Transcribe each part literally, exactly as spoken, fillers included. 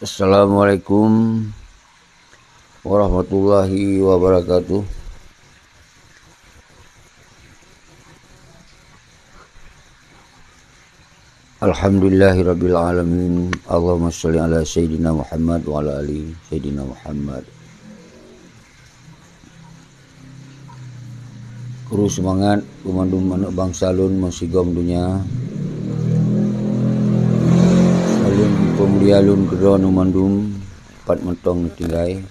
Assalamualaikum warahmatullahi wabarakatuh. Alhamdulillahirabbil alamin. Allahumma shalli ala sayyidina Muhammad wa ala ali sayyidina Muhammad. Kru seumangat, keu mandum aneuk bansa lôn meusigom donya. Saleuem peumulia lôn keudroe mandum, pat mantong neutinggai.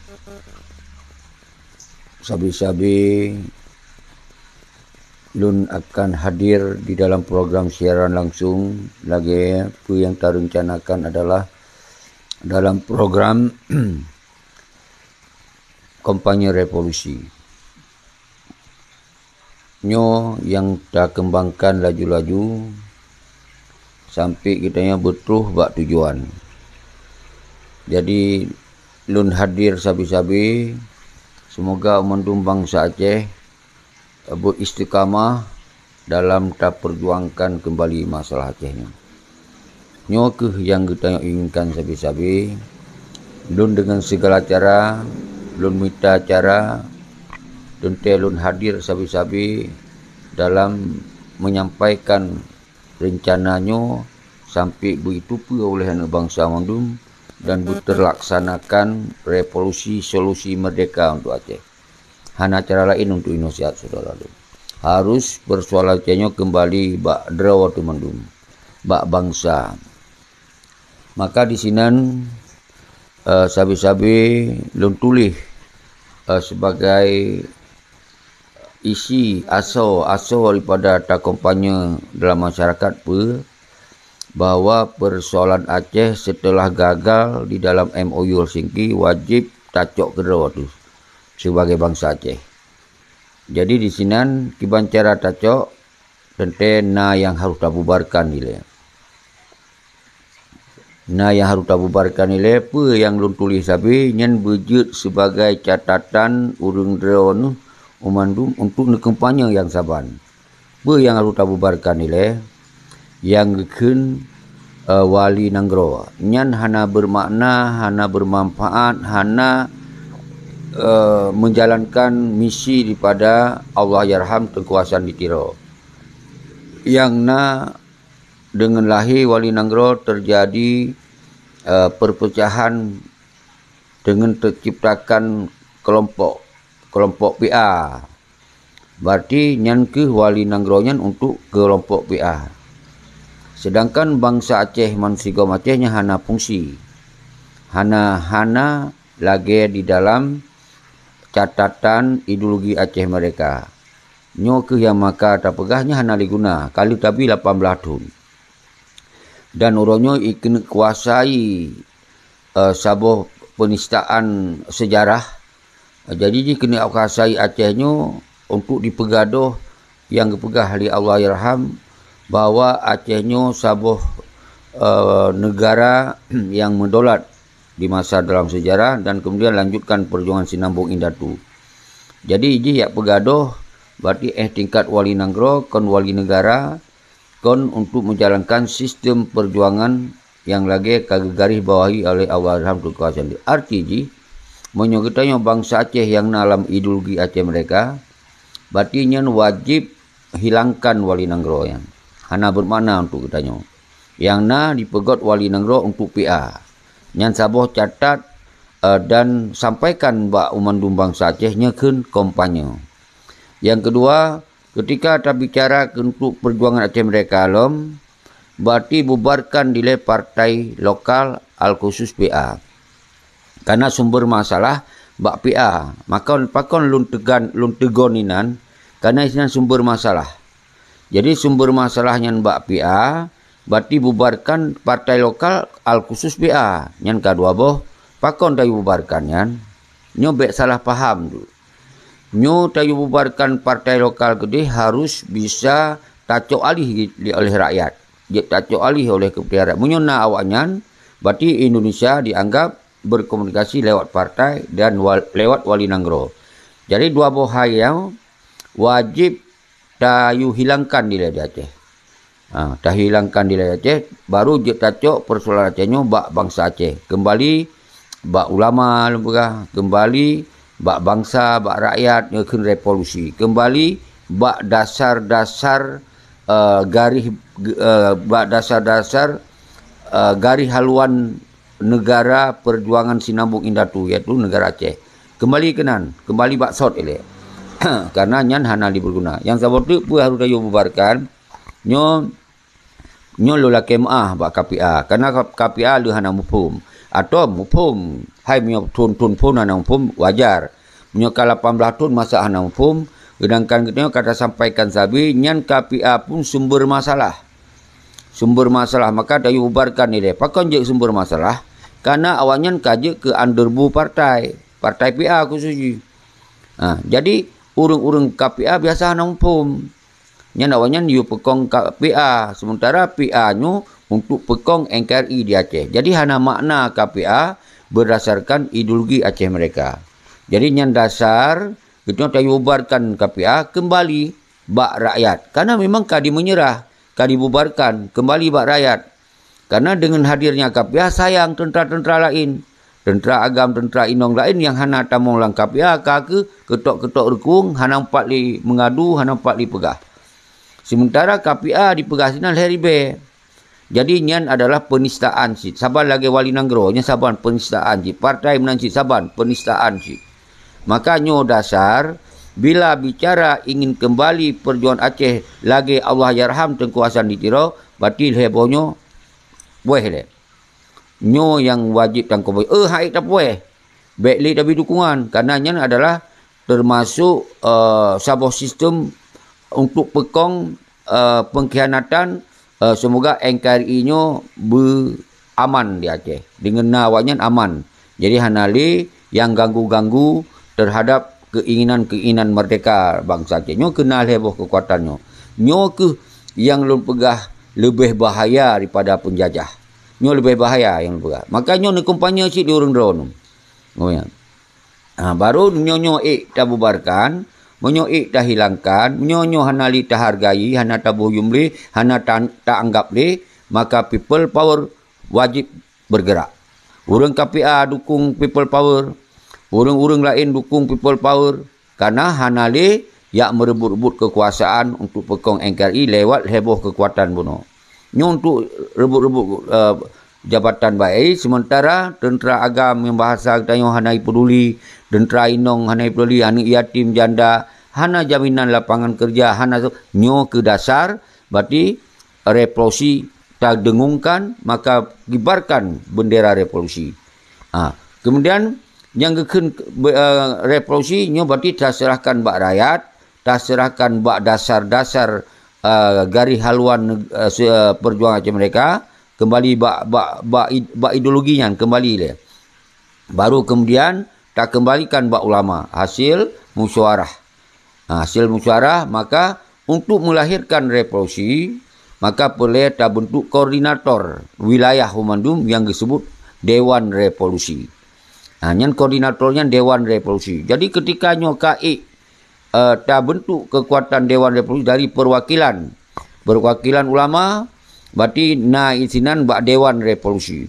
Sabe-sabe lôn akan hadir di dalam program siaran langsung, lagée peue nyang tarencanakan adalah dalam program kampanye revolusi. Nyoe nyang takeumbangkan laju-laju sampai geutanyoe beutroh bak tujuan. Jadi, lôn hadir sabe-sabe, seumoga mandum bansa Aceh beuistiqamah dalam tapeujuangkan keumbali masalah Aceh nyoe. Nyoe kheueh nyang geutanyoe inginkan sabe-sabe. Lôn deungon sigala cara, lôn mita cara, teuntée lôn hadir sabe-sabe dalam menyampaikan reuncana nyoe sampai beuiteupeue uleh aneuk bansa mandum dan beuteulaksanakan revolusi solusi merdeka untuk Aceh. Hana cara laén untuk inoe siat, syedara lôn. Harus peusoalan Aceh nyoe keumbali bak droe teuh mandum, bak bansa. Maka disinan, eh, sabe-sabe lôn tuléh, eh, sebagai isi asoe-asoe daripada takompanye dalam masyarakat peue, bahwa peusoalan Aceh seuteulah gagal di dalam M O U Helsinki wajéb tacok keudroe teuh sibagai bansa Aceh. Jadi disinan kiban cara tacok, teuntée na nyang harôh tabubarkan ilée. Na nyang harôh tabubarkan ilée, peue nyang lôn tuléh sabe nyan beujeuet sibagai catatan ureuëng droe neuh mandum untuk neukompanye nyang saban. Peue nyang harôh tabubarkan ilée? Nyang geukheun, eh, wali nanggroe nyan hana beumakna, hana beumanfaat, hana, eh, menjalankan misi daripada Allahyarham Teungku Hasan di Tiro. Nyang na deungon lahé wali nanggroe teujadi, eh, peupeucahan deungon teuciptakan keulompok, keulompok P A. Berarti nyan kheueh wali nanggroe nyan untuk keulompok P A. Seudangkan bansa Aceh, manusia gom Aceh nyan hana fungsi. Hana, hana lagée di dalam catatan ideologi Aceh Merdeka. Nyoe kheueh nyang maka tapeugah nyan hana lé guna, ka lheueh tabi lapan blaih thon. Dan uroe nyoe jikeuneuk kuasai, eh, saboh penistaan sejarah. Jadi jikeuneuk kuasai Aceh nyoe untuk dipeugadôh nyang geupeugah lé Allahyarham bahwa Aceh nyoe saboh, eh, neugara nyang meudolat di masa dalam sejarah dan kemudian lanjutkan perjuangan sinambong indatu. Jadi jih jak peugadôh, berarti eh tingkat wali nanggroe kon wali neugara, kon untuk menjalankan sistem perjuangan nyang lagée ka geugaréh bawahi oleh Allahyarham Teungku Hasan. Arti jih, meunyoe geutanyoe bansa Aceh nyang na lam ideologi Aceh Merdeka, berarti nyan wajéb hilangkan wali nanggroe nyan. Hana beumakna untuk geutanyoe. Nyang na dipeugét wali nanggroe untuk P A. Nyan saboh catat, eh, dan sampaikan bak mandum bansa Aceh nyoe kheun kampanye. Nyang keudua, ketika tabicara untuk perjuangan Aceh Merdeka lom, berarti bubarkan dilée partai lokal al khusus P A. Karena sumber masalah bak P A. Maka pakon lôn teugan, lôn teugon inan, karena isinan sumber masalah. Jadi sumber masalah nyan bak P A, berarti bubarkan partai lokal al khusus P A. Nyan ka dua boh, pakon tayue bubarkan nyan? Nyoe bék salah paham tu. Nyoe tayue bubarkan partai lokal keudeh harus bisa tacok alih oleh rakyat. Jeuet tacok alih oleh keupeutara. Meunyoe na awaknyan, berarti Indonesia dianggap berkomunikasi lewat partai dan wal-, lewat wali nanggroe. Jadi dua boh hai nyoe wajéb tayue hilangkan dilée di Aceh. Ha, tahilangkan di Aceh, baru jeuet tacok persoalan Aceh nyoe bak bansa Aceh. Keumbali bak ulama lôn peugah, keumbali bak bansa, bak rakyat nyoe kheun revolusi. Keumbali bak dasar-dasar, eh, garéh, eh, bak dasar-dasar, eh, garéh haluan negara perjuangan sinambung indatu, yaitu negara Aceh. Keumbali keunan, keumbali bak sot ilée. Karena nyan hana lé beuguna. Nyang saboh teuk peue harôh tayue bubarkan, nyoe, nyoe lôn lakée meuáh bak K P A. Karena K P A lé hana muphom. Atau muphom, hai meunyoe thon-thon phon hana muphom, wajar. Meunyoe ka lapan blaih thon masa hana muphom, seudangkan geutanyoe ka tasampaikan sabe, nyan K P A pun sumber masalah. Sumber masalah, maka tayue bubarkan ilée. Pakon jeuet sumber masalah? Karena awaknyan ka jeuet keu underbu partai, partai P A khusus jih. Ha, jadi ureuëng-ureuëng K P A biasa hana muphom. Nyan awaknyan yue peukong K P A, sementara P A nyoe untuk peukong N K R I di Aceh. Jadi hana makna K P A berdasarkan ideologi Aceh mereka. Jadi nyan dasar geutanyoe tayue bubarkan K P A keumbali bak rakyat. Karena memang ka dimenyerah, ka dibubarkan keumbali bak rakyat. Karena deungon hadirnya K P A sayang teuntra-teuntra laén, teuntra agam, teuntra inong laén nyang hana tamong lam K P A ka keuh keutok-keutok reukueng, hana pat lé meungadu, hana pat lé peugah. Sementara K P A dipeugah sinan lhée ribée. Jadi nyan adalah penistaan cit. Saban lagée wali nanggroe, nyan saban penistaan cit. Partai meunan cit saban penistaan cit. Maka nyoe dasar, bila bicara ingin keumbali peujuangan Aceh lagée Allahyarham Teungku Hasan di Tiro, berarti lhée boh nyoe, wéh lé. Nyoe nyang wajéb tangkob. Eh, hai tapuéh. Bék lé tabi dukungan, karena nyan adalah termasuk, eh, saboh sistem untuk peukong, eh, pengkhianatan, eh, semoga N K R I nyoe beu aman di Aceh. Deungon na awaknyan aman. Jadi hana lé nyang ganggu-ganggu terhadap keinginan-keinginan merdeka bansa Aceh. Nyoe keuh na lhée boh keukuatan nyoe. Nyoe keuh nyang lôn peugah leubeh bahaya daripada penjajah. Nyoe leubeh bahaya nyang lôn peugah. Maka nyoe neukumpanye cit di ureuëng droeneuh. Oh, ya. Ha, baru nyoe-nyoe ék tabubarkan, meunyoe ék tahilangkan, meunyoe nyoe hana lé tahargai, hana taboh yuem lé, hana ta-, taanggab lé, maka people power wajéb bergerak. Ureuëng K P A dukung people power, ureuëng-ureuëng laén dukung people power, karena hana lé jak meureubot-reubot keukuasaan untuk peukong N K R I lewat lhée boh keukuatan bunoe. Nyoe untuk reubot-reubot, eh, jabatan baé, sementara teuntra agam nyang bahasa geutanyoe hana jipeuduli, teuntra inong hana jipeuduli, aneuëk yatim, janda, hana jaminan lapangan kerja, hana, nyoe keuh dasar, berarti revolusi tadengungkan, maka kibarkan bendera revolusi. Ha, kemudian nyang geukheun, eh, revolusi nyoe berarti taserahkan bak rakyat, taserahkan bak dasar-dasar, eh, garéh haluan, eh, se-, eh, perjuangan Aceh Merdeka, kembali bak, bak, bak id-, bak ideologi nyan kembali lé. Baru kemudian takembalikan bak ulama hasil musyawarah. Ha, hasil musyawarah, maka untuk melahirkan revolusi, maka peureulée tabentuk koordinator wilayah banmandum nyang geusebut Dewan Revolusi. Ha, nyan koordinator nyan Dewan Revolusi. Jadi ketika nyoe ka ék, eh, tabentuk keukuatan Dewan Revolusi dari perwakilan, perwakilan ulama, berarti na isinan bak Dewan Revolusi.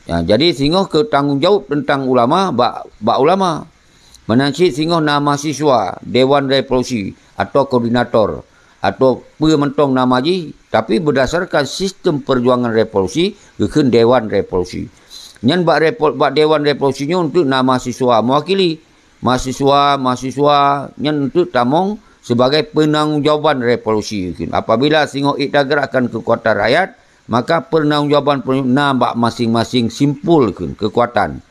Ya, jadi singoh keu tanggung jawab tentang ulama bak, bak ulama. Meunan cit singoh na mahasiswa, Dewan Revolusi atau koordinator atau peue mantong nama jih, tapi berdasarkan sistem perjuangan revolusi geukheun Dewan Revolusi. Nyan bak repol-, bak Dewan Revolusi nyoe untuk na mahasiswa mewakili. Mahasiswa, mahasiswa nyan untuk tamong sebagai penanggung jawaban revolusi geukheun. Apabila singoh ék tagerakkan keukuatan rakyat, maka penanggung jawaban na bak masing-masing simpul geukheun keukuatan.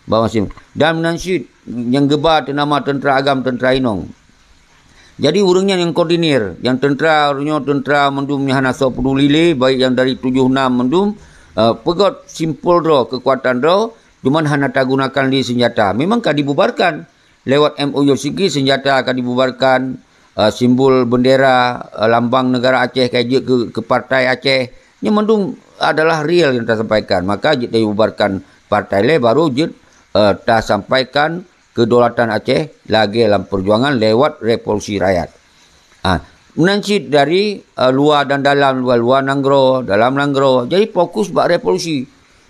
Bak masing. Dan meunan cit nyang geuba teunama teuntra agam, teuntra inong. Jadi ureuëng nyan nyang koordinir, nyang teuntra, ureuëng nyoe teuntra mandum nyang hana soe peuduli lé, baik nyang dari tujoh nam mandum, eh, peugét simpul droe, keukuatan droe, cuman hana tagunakan lé senjata. Memang ka dibubarkan lewat M O U Helsinki, senjata ka dibubarkan, eh, simbol bendera, eh, lambang negara Aceh ka jeuet keu, keu partai Aceh. Nyan mandum adalah real nyang tasampaikan. Maka jeuet dibubarkan partai lé, baru jeuet, eh, tasampaikan kedaulatan Aceh lagée lam perjuangan lewat revolusi rakyat. Ha, Meunan cit dari, eh, luwa dan dalam, luwa, luwa nanggroe, dalam nanggroe. Jadi fokus bak revolusi.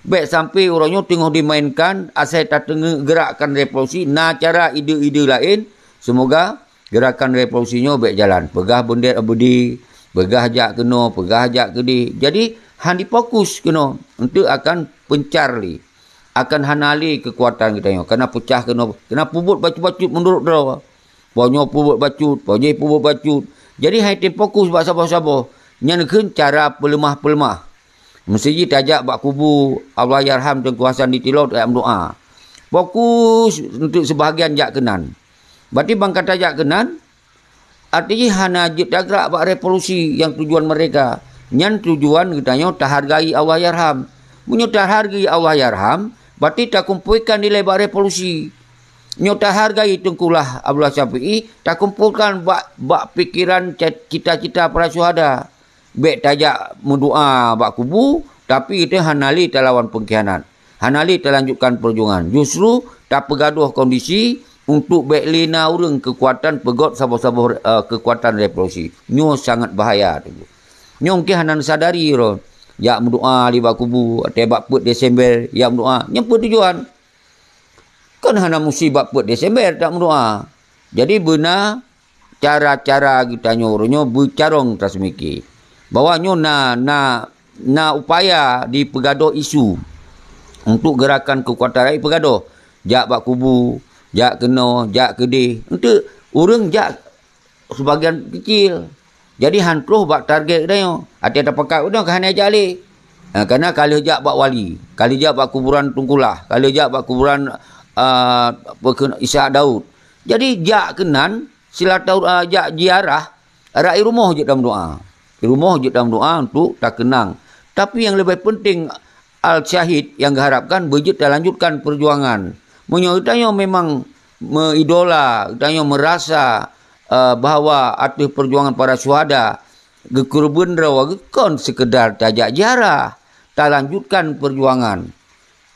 Bèk sampai uroe nyoe teungoh dimainkan, asai tateungeuk geurakkan revolusi, na cara ide-ide laén. Semoga gerakan revolusi nyoe bèk jalan. Peugah bendera beudi, peugah jak keunoe, peugah jak keudeh. Jadi, han difokus keunoe, eunteuk akan peuncar lé. Akan hana lé keukuatan geutanyoe. Kana peucah keunoe, kana peubuet bacut-bacut meunurot droe. Po nyoe peubuet bacut, po jéh peubuet bacut. Jadi hai tem fokus bak saboh-saboh. Nyan kheun cara peuleumah-peuleumah. Meuseuti tajak bak kubu Allahyarham Teungku Hasan di Tilo tajak meudoa. Fokus untuk sebahagian jak keunan. Berarti bang ka tajak keunan, arti jih hana jeuet tagrak bak revolusi nyang tujuan mereka. Nyan tujuan geutanyoe tahargai Allahyarham. Meunyoe tahargai Allahyarham, berarti takumpuikan nilai bak revolusi. Nyoe tahargai Teungku Lah Abdullah Syafi'i, takumpulkan bak, bak pikiran ca-, cita-cita para syuhada. Bèk tajak meudoa bak kubu, tapi teuh hana lé talawan pengkhianat. Hana lé talanjutkan perjuangan. Justru tapeugadôh kondisi untuk bèk lé na ureuëng keukuatan peugöt saboh-saboh, eh, keukuatan revolusi. Nyoe sangat bahaya, Teungku. Nyoe mungkin hana neusadari droe. Jak meudoa lé bak kubu, watèe bak peuet Desember, jak meudoa. Nyan peue tujuan? Kan hana musti bak peuet Desember tak meudoa. Jadi beuna cara-cara geutanyoe uroe nyoe beucarông taseumiki. Bahwa nyoe na, na, na upaya dipeugadôh isu untuk gerakan keukuatan rakyat peugadôh. Jak bak kubu, jak keunoe, jak keudeh. Eunteuk ureuëng jak sebagian kecil. Jadi han troh bak target geutanyoe. Até tapakat geutanyoe ka hana jak lé. Ha, karena ka lheueh jak bak wali, ka lheueh jak bak kuburan Teungku Lah, ka lheueh jak bak kuburan, ah, apa kheun, Ishak Daud. Jadi jak keunan silaturah-, ah, jak ziarah, rot i rumoh jeuet tameudoa. I rumoh jeuet tameudoa untuk takeunang. Tapi nyang leubeh penting, al-syahid nyang geuharapkan beujeuet talanjutkan peujuangan. Meunyoe geutanyoe memang meuidola, geutanyoe meurasa, eh, bahwa ateueh peujuangan para syuhada geukeureubeuen droe, geukon seukeudar tajak ziarah, talanjutkan peujuangan.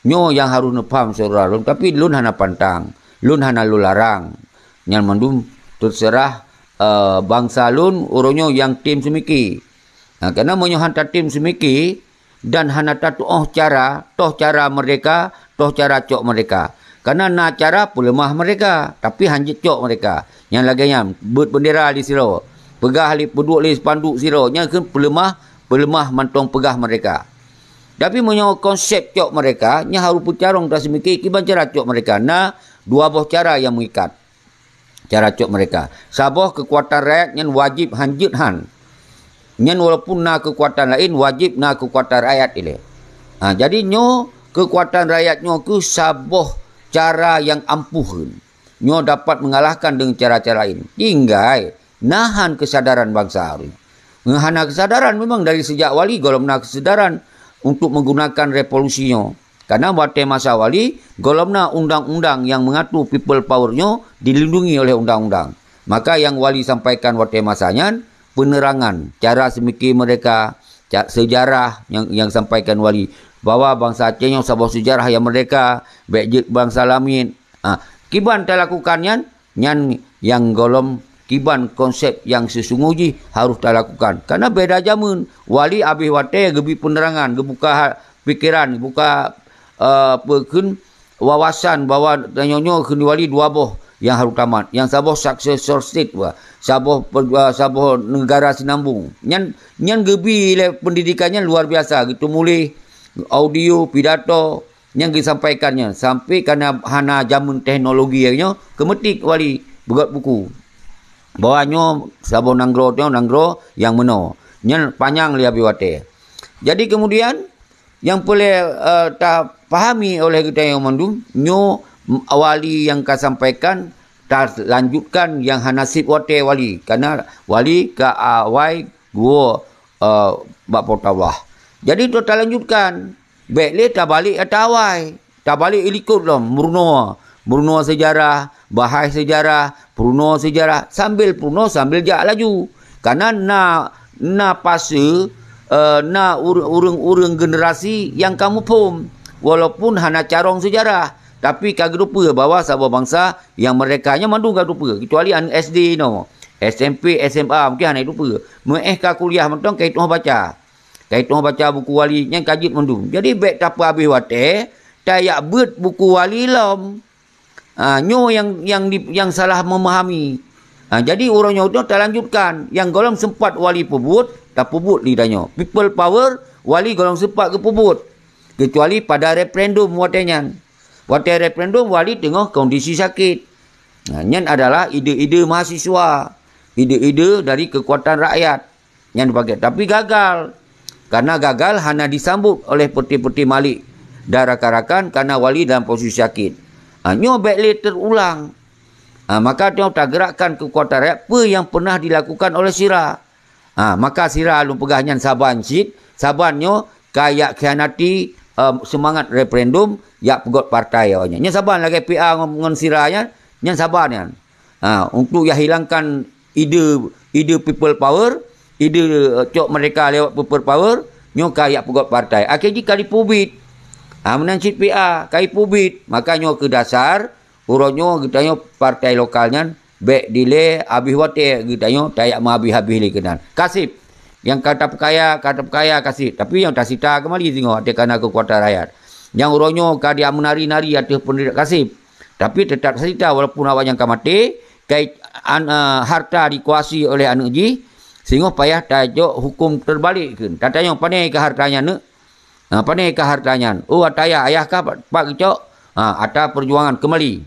Nyoe nyang harôh neupaham syedara lôn, tapi lôn hana pantang, lôn hana lôn larang. Nyan mandum teuseurah, eh, bansa lôn uroe nyoe nyang tem seumiki. Ha, karena meunyoe han tatem seumiki dan hana tatuoh cara, toh cara merdeka, toh cara cok merdeka. Karena na cara peuleumah merdeka, tapi han jeuet cok merdeka. Nyang lagèe nyan, beuet beundera di sidroe, peugah lé, peuduek lé spanduk sidroe, nyan kheun peuleumah, peuleumah mantong peugah merdeka. Tapi meunyoe konsep cok merdeka, nyan harôh peucarông taseumiki kiban cara cok merdeka. Na dua boh cara nyang meuikat cara cok merdeka. Saboh keukuatan rakyat nyan wajéb han jeuet han. Nyan walaupun na keukuatan laén, wajéb na keukuatan rakyat ilèe. Ha, jadi nyoe keukuatan rakyat nyoe keuh saboh cara nyang ampuh kheun. Nyoe dapat mengalahkan dengan cara-cara laén. Tinggai na han keusadaran bansa. Ngon hana keusadaran memang dari sejak wali gohlom na keusadaran untuk menggunakan revolusi nyoe. Karena watèe masa wali, gohlom na undang-undang nyang mengatur people power nyoe dilindungi oleh undang-undang. Maka nyang wali sampaikan watèe masa nyan, penerangan cara seumiki merdeka, ca-, sejarah nyang, nyang sampaikan wali, bahwa bansa Aceh nyoe saboh sejarah nyang merdeka, bèk jeuet bansa lamiet. Ha, kiban talakukan nyan, nyan nyang gohlom kiban konsep nyang seusunggoh jih harôh talakukan. Karena beda jameun, wali abéh watèe geubri penerangan, geubuka ha-, pikeran, geubuka, eh, apa kheun, wawasan bahwa tanyoe nyoe kheun wali dua boh nyang harôh tamat. Nyang saboh successor state bah, saboh pe-, eh, saboh negara sinambong. Nyan, nyan geubri lé pendidikan nyan luar biasa, geuteumuléh, audio, pidato, nyang geusampaikan nyan, sampai kana hana jameun teknologi nyoe, keumeutik wali beugöt buku. Bahwa nyoe saboh nanggroe nyoe nanggroe nyang meunoe. Nyan panyang lé abéh watèe. Jadi kemudian, nyang peureulèe, eh, tapahami oleh geutanyoe mandum, nyoe wali nyang ka sampaikan, talanjutkan nyang hana sép watèe wali. Karena wali ka awai geuwoe, eh, bak Po teu Allah. Jadi, untuk talanjutkan, bèk lé tabalek ata awai. Tabalek ilikot lom, meurunoe. Meurunoe seujarah, bahas seujarah, peurunoe seujarah, sambil peurunoe sambil jak laju. Karena na, na fase, eh, na ur-, ureuëng-ureuëng generasi nyang ka muphom, walaupun hana carông seujarah, tapi ka geuteupeue bahwa saboh bansa nyang merdeka nyan mandum ka geuteupeue, kecuali aneuk S D nyoe. S M P, S M A, mungkin hana jiteupeue. Meu'éh ka kuliah mantong ka jitu'oh baca. Ka jitu'oh baca buku wali, nyan ka jeuet mandum. Jadi, bék tapeuhabéh watée, tajak beuet buku wali lom. Ha, nyoe nyang, nyang di, nyang salah memahami. Ha, jadi uroe nyoe tu talanjutkan. Nyang gohlom sempat wali peubuet, tapeubuet lé tanyoe. People power, wali gohlom sempat geupeubuet. Kecuali pada referendum watée nyan. Watée referendum, wali teungoh kondisi sakit. Ha, nyan adalah ide-ide mahasiswa. Ide-ide dari kekuatan rakyat. Nyan dipakai. Tapi gagal. Karena gagal hana disambut oleh peuti-peuti malik dan rakan-rakan karena wali dalam posisi sakit. Ha, nyoe bék lé teurulang. Ha, maka nyoe tagerakkan kekuatan rakyat peue nyang pernah dilakukan oleh sira. Ha, maka sira lôn peugah nyan saban cit, saban nyoe ka jak khianati, eh, semangat referendum, jak peugöt partai awaknyan. Nyan saban lagée P A ngon, ngon sira nyan, nyan saban nyan. Ha, untuk jak hilangkan ide, ide people power, ide, eh, cok merdeka lewat people power, nyoe ka jak peugöt partai. Akhé jih ka jipeubiet. Ha, meunan cit P A, ka jipeubiet. Maka nyoe keu dasar, uroe nyoe geutanyoe partai lokal nyan, bék dilée habéh watée geutanyoe tajak meuhabéh-habéh lé keunan. Kaseb, nyang ka tapeukaya, ka tapeukaya kaseb. Tapi nyang tasita keumali singoh watée kana keukuatan rakyat. Nyang uroe nyoe ka dia meunari-nari ateueh peuneudeuk kaseb. Tapi teutap sita walaupun awaknyan ka maté, kai-, an-, eh, harta dikuasai oleh aneuëk jih, singoh payah tajok huköm teubalek kheun. Tatanyong, "Pane ka harta nyan, neuk? Ha, pane ka harta nyan?" "Oh, ata ayah, ayah ka pat, pat geucok?" Ha, ata perjuangan keumali.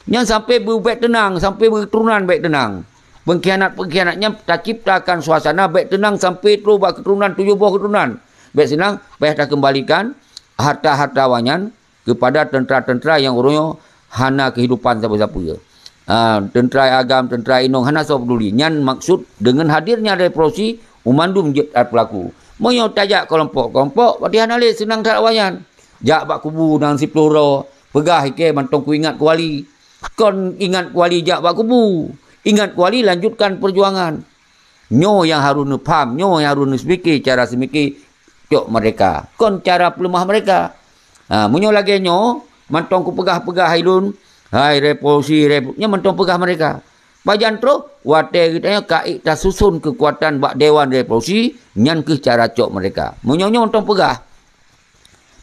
Nyan sampai beubék teunang, sampai beuketurunan bék teunang. Pengkhianat-pengkhianat nyan taciptakan suasana bék teunang sampai troh bak keturunan, tujoh boh keturunan. Bék seunang, payah takeumbalikan harta-harta awaknyan kepada tentera-tentera nyang uroe nyoe hana kehidupan sapeue-sapeue. Ha, tentera agam, tentera inong, hana soe peduli. Nyan maksud deungon hadirnya revolusi, umandum jeuet that peulaku. Meunyoe tajak keulompok-keulompok, berarti hana lé seunang that awaknyan. Jak bak kubu nyang siploh droe, peugah, "Ikei mantong kuingat keu wali." Kon ingat keu wali jak bak kubu. Ingat keu wali lanjutkan perjuangan. Nyoe nyang harôh neupaham, nyoe nyang harôh neuseumiké cara seumiké cok merdeka. Kon cara peuleumah merdeka. Ha, meunyoe lagée nyoe, mantong kupeugah-peugah hai lôn, hai revolusi, revo-, nyoe mantong peugah merdeka. Pajan troh, watée geutanyoe ka ék tasuson keukuatan bak Dewan Revolusi, nyan kheueh cara cok merdeka. Meunyoe nyoe mantong peugah,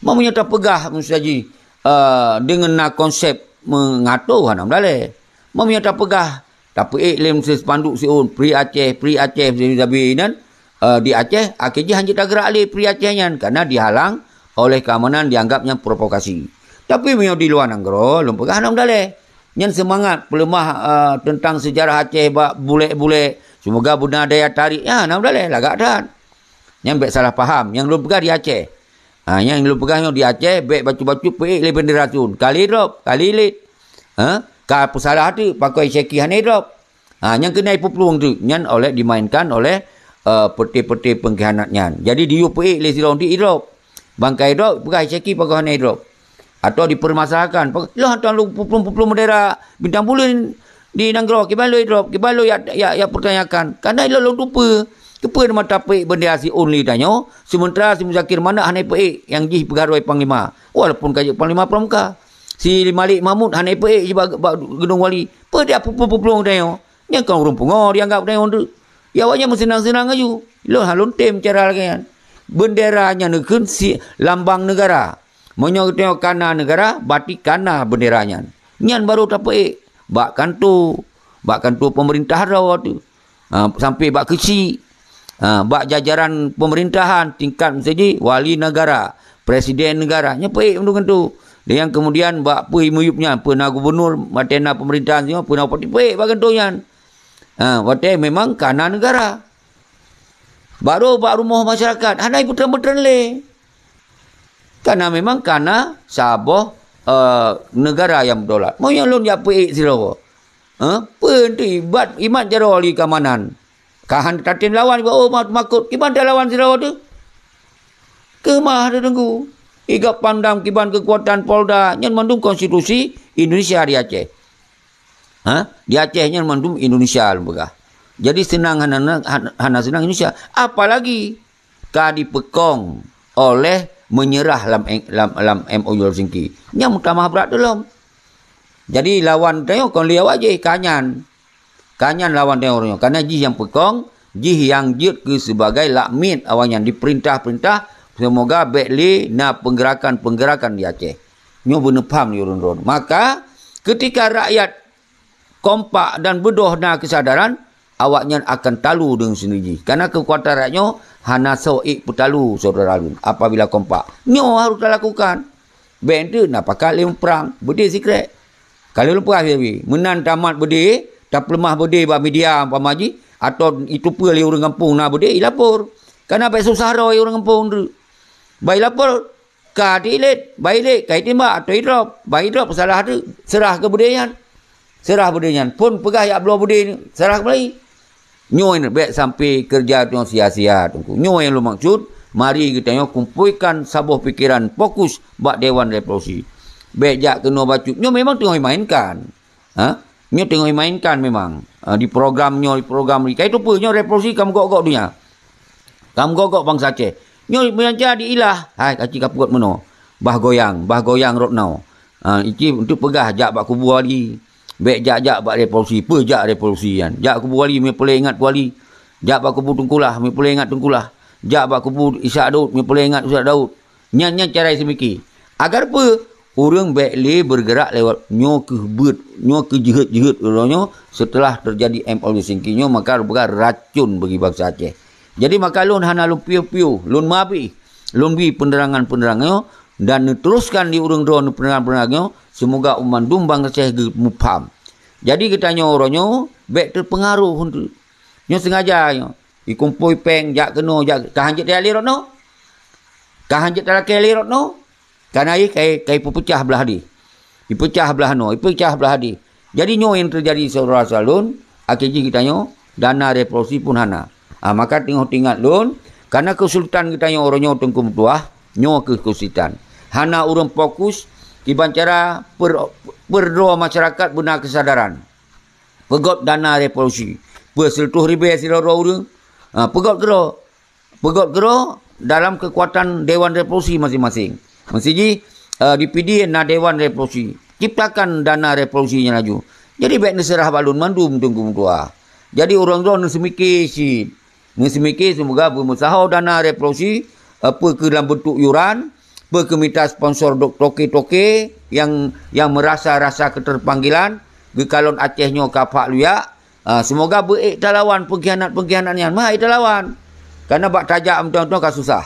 meunyoe tapeugah miseue jih, eh, deungon na konsep meungato hana meudalée. Meunyoe tapeugah, tapeuék lé miseue spanduk siôn, Free Aceh, Free Aceh, miseue sabe nyan, eh, di Aceh, akhé jih hanjeuet tageurak lé Free Aceh nyan, karena dihalang oleh keamanan, dianggap nyan provokasi. Tapi meunyoe di luwa nanggroe, lôn peugah hana meudalée. Nyan seumangat peuleumah, eh, teuntang seujarah Aceh bak bulek-bulek, seumoga beuna daya tarik, nyan hana meudalée, lagak that. Nyan bék salah paham, nyang lôn peugah di Aceh. Ha, nyang lôn peugah nyoe di Aceh, bék bacut-bacut peuék lé bendera siôn. Ka lé drop, ka lé lét. Ha? Ka peusalah teuk, pakon syeki hana drop. Ha, nyang keuneuk peuplueng teuk, nyan oleh dimainkan oleh, eh, peuté-peuté pengkhianat nyan. Jadi diyue peuék lé sidroe di drop. Bangkai drop, peugah syeki pakon hana drop. Atau dipermasalahkan, pakon, "Lôn hantom lôn peuplueng-peuplueng bendera bintang buleuen di nanggroe, kiban lôn drop, kiban lôn ya, ya, ya pertanyakan." Karena ilôn lôn tupeue. Keupeue mata peuék bendera siôn lé tanyoe, sementara si Muzakir Manaf hana peuék nyang jih peugaroe panglima, walaupun ka jeuet panglima pramuka. Si Malik Mahmud hana peuék bak, bak geudong wali. Peue dia peuplueng-peuplueng tanyoe? Nyan kon ureuëng pungo dianggap tanyoe tu. Ya, awaknyan meuseunang-seunang laju. Lôn hana lôn tem cara lagée nyan. Bendera nyan neukheun si lambang negara. Meunyoe geutanyoe kana negara, berarti kana bendera nyan. Nyan baru tapeuék bak kanto, bak kanto pemerintah droe tu. Ha, sampai bak keuchik. Ha, bak jajaran pemerintahan tingkat miseue jih, wali negara, presiden negara. Nyan peuék mandum kanto. Dan nyang kemudian bak peue miyueb nyan, peue na gubernur, watée na pemerintahan singoh, peue na bupati, peuék bak kanto nyan. Ha, watée memang kana negara. Baru bak rumoh masyarakat, hana ipeutrön-peutrön lé. Karena memang kana saboh, eh, negara nyang berdaulat. Meunyoe lôn jak peuék sidroe, eh, peue tu ibat, imat jaroe lé keamanan. Ka han tatem lawan, oh, mat-, makot, kiban talawan sidroe tu? Keumah teuteunggu. Igob pandam kiban keukuatan Polda, nyan mandum konstitusi Indonesia di Aceh. Ha? Di Aceh nyan mandum Indonesia lôn peugah. Jadi seunang hana, hana, hana seunang Indonesia. Apalagi ka dipeukong oleh meunyeurah lam, lam, lam M O U Helsinki. Nyan meutamah brat teulom. Jadi lawan tanyoe kon lé awak jih, ka nyan. Ka nyan lawan tanyoe uroe nyoe. Karena jih nyang peukong, jih nyang jeuet keu sibagai lakmit awaknyan dipeurintah-peurintah, seumoga bék lé na peunggerakan-peunggerakan di Aceh. Nyoe beuneupham di ureuëng droe. Maka, keutika rakyat kompak dan beudôh na keusadaran, awaknyan akan talu deungon sendiri jih. Karena keukuatan rakyat nyoe hana soe ék peutalu syedara lôn apabila kompak. Nyoe harôh talakukan. Bék teuk na pakat lé muprang, beudé sikrek. Ka lheueh lôn peugah, meunan tamat beudé, tapeuleumah beudé bak media umpama jih, atawa iteupeue lé ureuëng gampông na beudé, ilapor. Karena bék susah droe ureuëng gampông teuk. Bah ilapor, ka diilet, bah ilet, ka itimbak, atau idrop, bah idrop salah teuk, seurah keu beudé nyan. Seurah beudé nyan. Phon peugah jak bloe beudé, seurah keumalai. Nyoe bék sampai keureuja tanyoe sia-sia, Teungku. Nyoe nyang lôn maksud, mari geutanyoe kumpuikan saboh pikeran fokus bak Dewan Revolusi. Bék jak keunoe bacut. Nyoe memang teungoh imainkan. Ha? Nyoe teungoh imainkan memang. Ha, di program nyoe, di program ri. Ka iteupeue nyoe revolusi ka meugok-gok donya. Ka meugok-gok bansa Aceh. Nyoe meunan jadi ilah. Hai, kaci ka peugot meunoe. Bah goyang, bah goyang rot now. Ha, ici untuk peugah jak bak kubu wali. Bék jak-jak bak revolusi. Peue jak revolusi nyan? Jak kubu wali, meupuléh ingat wali. Jak bak kubu teungkulah, meupuléh ingat teungkulah. Jak bak kubu Ishak Daud, meupuléh ingat Ishak Daud. Nyan, nyan cara seumiké. Agar peue? Ureuëng bék lé beureugerak lewat nyoe keuh beuet, nyoe keuh jeuhet-jeuhet uroe nyoe seuteulah teujadi M O U Singki nyoe maka beuracon bagi bansa Aceh. Jadi maka lôn hana lôn piôh-piôh, lôn meuabéh, lôn bi peunerangan-peunerangan nyoe dan neuteruskan di ureuëng droe nyoe peunerangan-peunerangan nyoe, seumoga mandum bansa Aceh geumupham. Jadi geutanyoe uroe nyoe bék teupeungaroh teuk. Nyoe sengaja nyoe. Ikumpôi péng, jak keunoe, jak, ka hanjeuet talakée lé rot noe. Ka hanjeuet talakée lé rot noe. Kana jih kai, kai peupeucah blah dih. Ipeucah blah noe, ipeucah blah dih. Jadi nyoe nyang teujadi syedara-syedara lôn, akhé jih geutanyoe dana revolusi pun hana. Ha, maka teungoh teuingat lôn, kana keusulitan geutanyoe uroe nyoe Teungku meutuah, nyoe keuh keusulitan. Hana ureuëng fokus, kiban cara per-, peudroe masyarakat beuna keusadaran. Peugöt dana revolusi. Peue sireutôh ribée sidroe-droe ureuëng? Ha, peugöt keudroe. Peugöt keudroe dalam keukuatan Dewan Revolusi maséng-maséng. Meusti jih, eh, di Pidie na Dewan Revolusi. Ciptakan dana revolusi nyan laju. Jadi bék neuseurah bak lôn mandum Teungku meutuah. Jadi ureuëng droe neuseumike cit. Neuseumike seumoga beumeusaho dana revolusi, eh, peue keu lam beuntuk yuran, peue keu mita sponsor dok toke-toke nyang, nyang meurasa-rasa keuteupanggilan, geukalon Aceh nyoe ka phak luyak, Ah, seumoga beu ék talawan peungkhianat-peungkhianat nyan. Meuhai talawan. Karena bak tajak meutuang-tuang ka susah.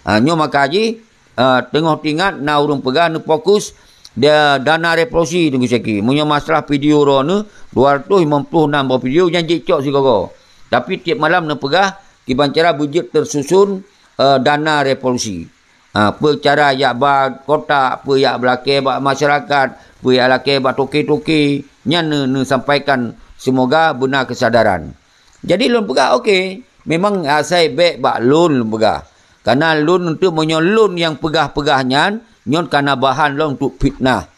Ah, nyoe maka jih, ah, teungoh teuingat na ureuëng peugah neufokus da-, dana revolusi Teungku Syaki. Meunyoe masalah video droeneuh, dua ratus lima puluh enam boh video nyang jicok sigoe-goe. Tapi tieb malam neupeugah kiban cara beujeuet teususun, eh, dana revolusi. Ha, peue cara jak ba kotak, peue jak beulakée bak masyarakat, peue jak lakée bak toke-toke, nyan neu-, neusampaikan seumoga beuna keusadaran. Jadi lôn peugah, oke, memang asai bék bak lôn, lôn peugah. Karena lôn untuk meunyoe lôn nyang peugah-peugah nyan, nyoe kana bahan lôn untuk fitnah.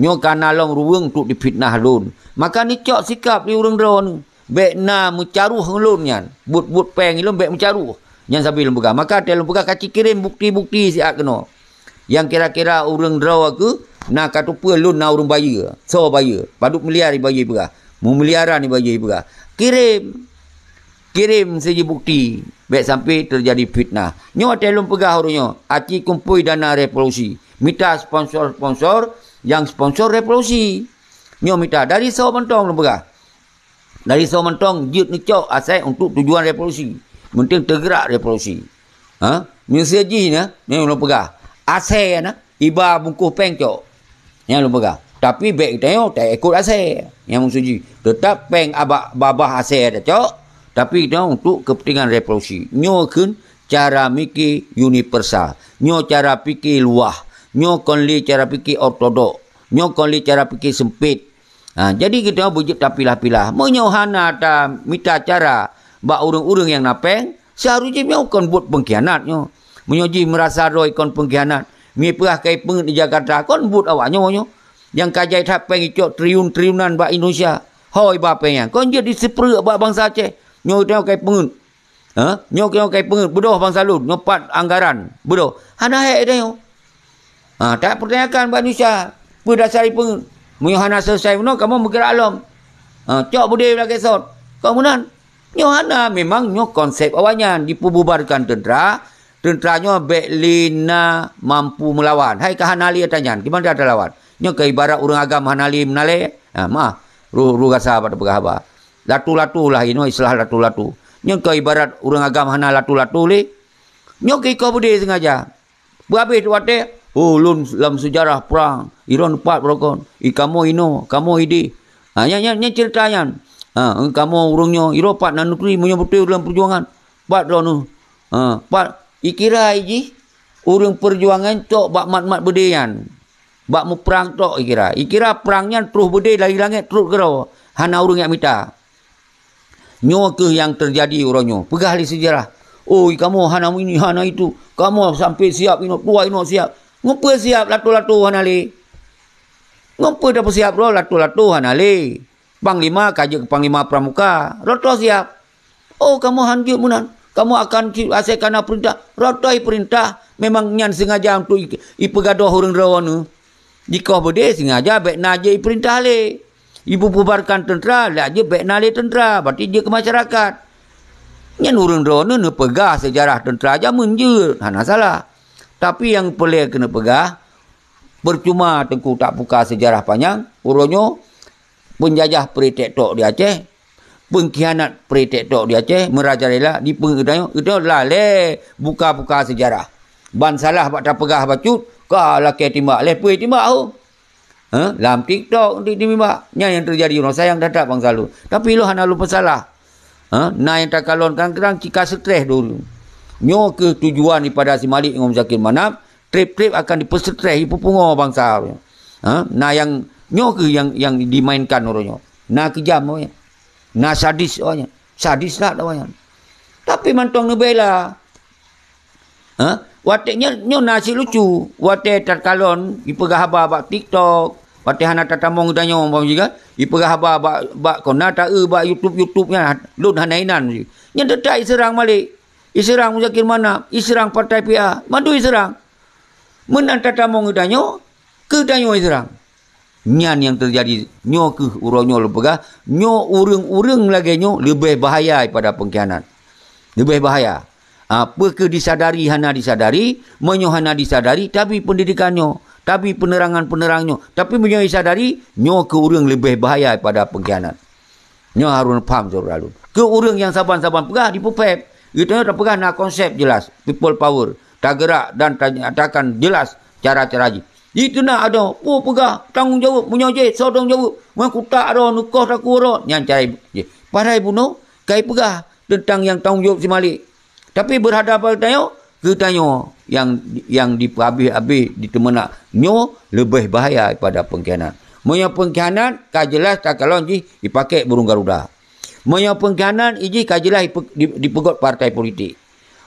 Nyoe kana lôn ruweueng untuk difitnah lôn. Maka neucok sikap di ureuëng droeneuh. Bék na meucaroh ngon lôn nyan. Buet-buet péng lôn bék meucaroh. Nyan sabe lôn peugah. Maka watée lôn peugah ka cikirém bukti-bukti siat keunoe. Nyang kira-kira ureuëng droe keuh na ka teupeue lôn na ureuëng bayeue. Soe bayeue? Padub miliar ibayeue peugah. Meumiliaran ibayeue peugah. Kirém. Kirém siji bukti. Bék sampai teujadi fitnah. Nyoe watée lôn peugah ureuëng nyoe. Aci kumpôi dana revolusi. Mita sponsor-sponsor nyang sponsor revolusi. Nyoe mita dari soe mantong lôn peugah. Dari soe mantong jeuet neucok asai untuk tujuan revolusi. Meunteng teugeurak revolusi. Ha? Meuseu jih na, memang lôn peugah. Asai na, iba bungkôh péng cok. Nyang lôn peugah. Tapi bék geutanyoe taikot asai. Nyang meuseu jih. Teutap péng abak babah asai tacok, tapi geutanyoe untuk keupeuntengan revolusi. Nyoe kheun cara mike universal. Nyoe cara pike luwah. Nyoe kon lé cara pike ortodok. Nyoe kon lé cara pike seumpet. Ha, jadi geutanyoe beujeuet tapilah-pilah. Meunyoe hana tamita cara bak ureuëng-ureuëng nyang na péng, seuharusjih nyoe kon buet peungkhianat nyoe. Meunyoe jih meurasa droe kon peungkhianat, mipeugah kai peungeuet di Jakarta, kon buet awak nyoe nyoe. Nyang ka jai that péng icok triliun-triliunan bak Indonesia. Hôi ba péng nyan, kon jeuet diseuprek bak bansa Aceh. Nyoe geutanyoe kai peungeuet. Ha? Nyoe keunoe kai peungeuet, beudôh bansa lôn, nyoe pat anggaran, beudôh. Hana hék tanyoe. Ha, tapeutanyakan bak Indonesia, peue dasar ipeungeuet. Meunyoe hana selesai bunoe, kamoe meugerak lom. Ha, cok beudé lagèe sot. Kon meunan. Nyoe hana, memang nyoe konsep awaknyan, dipeububarkan teuntra, teuntra nyoe bèk lé na mampu meulawan. Hai ka hana lé ata nyan, kiban ata lawan? Nyoe ka ibarat ureueng agam hana lé meunalèe. Ha, meu'ah, ru-, ru gasa bak tapeugah haba. Latu-latu lah, inoe istilah latu-latu. Nyoe ka ibarat ureueng agam hana latu-latu lé. Nyoe ka ikoh beudé sengaja. Peuhabéh watèe, "Oh, lôn lam seujarah prang, i droeneuh pat barokon, i kamoe inoe, kamoe idéh." Ha, nyan, nyan, nyan ceurita nyan. Ha, kamoe ureueng nyoe, i droe pat na neuturi, meunyoe beutôi ureueng peujuangan, pat droeneuh. Ha, pat, ikira jih ureueng peujuangan cok bak mat-mat beudé nyan. Bak muprang tok ikira. Ikira prang nyan troh beudé dari langèt trok keudroe, hana ureueng jak mita. Nyoe kheueh nyang teujadi uroe nyoe. Peugah lé seujarah, "Oi, kamoe hana ini, hana itu. Kamoe sampoe siap inoe, tuha inoe siap." Ngon peue siap, latu-latu hana lé. Ngon peue tapeusiap droe, latu-latu hana lé. Panglima ka jeuet keu panglima pramuka, roh toh siap. "Oh, kamoe han jeuet meunan. Kamoe akan ci-, asai kana peurintah." Roh toh ipeurintah, memang nyan sengaja untuk i-, ipeugadôh ureueng droeneuh. Dikoh beudé sengaja bèk na jeuet ipeurintah lé. Ipeububarkan teuntra, lheuh jeuet bèk na lé teuntra, berarti jeuet keu masyarakat. Nyan ureueng droeneuh neupeugah seujarah teuntra jameun jeuet, hana salah. Tapi nyang peureulèe keuneuk peugah, peucuma Teungku tabuka seujarah panyang, uroe nyoe peunjajah pre-tek tok di Aceh, peungkhianat pre-tek tok di Aceh, meurajalela di peue geutanyoe, geutanyoe lalèe buka-buka seujarah. Ban salah bak tapeugah bacut, ka lakèe timbak, lheuh peue timbak ho. Ha? Lam TikTok di, di mimbak. Nyan nyang teujadi uroe nyoe, sayang that-that bansa lôn. Tapi lôn hana lôn peusalah. Ha? Na nyang takalon kadang-kadang cit ka stres dulu. Nyoe kheueh tujuan daripada si Malik ngon Muzakir Manaf, trép-trép akan dipeustres, dipeupungo bansa. Ha? Na nyang, nyoe kheueh nyang, nyang dimainkan uroe nyoe. Na keujam awaknyan. Na sadis awaknyan. Sadis that awaknyan. Tapi mantong neubela. Ha? Watèe nyoe, nyoe na cit lucu. Watèe takalon, ipeugah haba bak TikTok, watèe hana tatamong geutanyoe, umpama jih kan, ipeugah haba bak, bak kona ta-eu bak YouTube, YouTube nyan, lôn hana inan. Nyan teutap iseurang Malik. Iseurang Muzakir Manaf, iseurang partai P A, mandum iseurang. Meunan tatamong geutanyoe, keu tanyoe iseurang. Nyan nyang teujadi. Nyoe kheueh uroe nyoe lôn peugah, nyoe ureueng-ureueng lagèe nyoe leubeh bahaya daripada peungkhianat. Leubeh bahaya. Ah, peu kheueh disadari hana disadari, meunyoe hana disadari, tabi peundidikan nyoe, tabi peunerangan-peunerangan nyoe. Tapi meunyoe disadari, nyoe kheueh ureueng leubeh bahaya daripada peungkhianat. Nyoe harôh paham syedara lôn. Keu ureueng nyang saban-saban peugah dipeupèb. Geutanyoe tapeugah na konsep jeulaih, people power, tageurak dan ta-, takan jeulaih cara-cara jih. Jih teunak adoe, peue peugah, tanggong jaweueb, meunyoe jih soe tanggong jaweueb, ngon kutak adoe, neukoh takue droe, nyan cara jih. Padahai bunoe ka ipeugah teuntang nyang tanggong jaweueb si Malik. Tapi beuhadapan geutanyoe, geutanyoe nyang, nyang dipeuhabéh-habéh, diteumeunak. Nyoe leubeh bahaya daripada peungkhianat. Meunyoe peungkhianat, ka jeulaih takalon jih jipakèk burung garuda. Meunyoe peungkhianat, jih ka jeulaih dipe-, di-, dipeugot partai politik.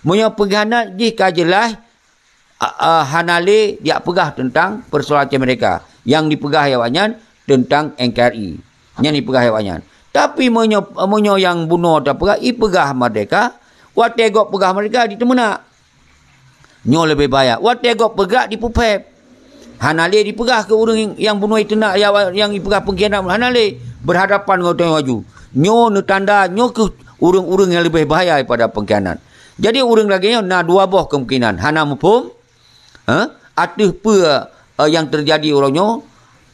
Meunyoe peungkhianat, jih ka jeulaih, a, a, hana lé jak peugah teuntang peusoalan Aceh Merdeka. Nyang dipeugah awaknyan teuntang N K R I. Nyan dipeugah awaknyan. Tapi meunyoe, meunyoe nyang bunoe tapeugah, ipeugah merdeka, watèe gob peugah merdeka diteumeunak. Nyoe leubeh bahaya. Watèe gob peugah dipeupèb. Hana lé dipeugah keu ureueng nyang bunoe teunak, nyang ipeugah peungkhianat, hana lé. Beuhadapan ngon tanyoe laju. Nyoe neutanda, nyoe kheueh ureueng-ureueng nyang leubeh bahaya daripada peungkhianat. Jadi ureueng lagèe nyoe na dua boh kemungkinan. Hana muphom, ha? Ateueh peue, eh, nyang teujadi uroe nyoe,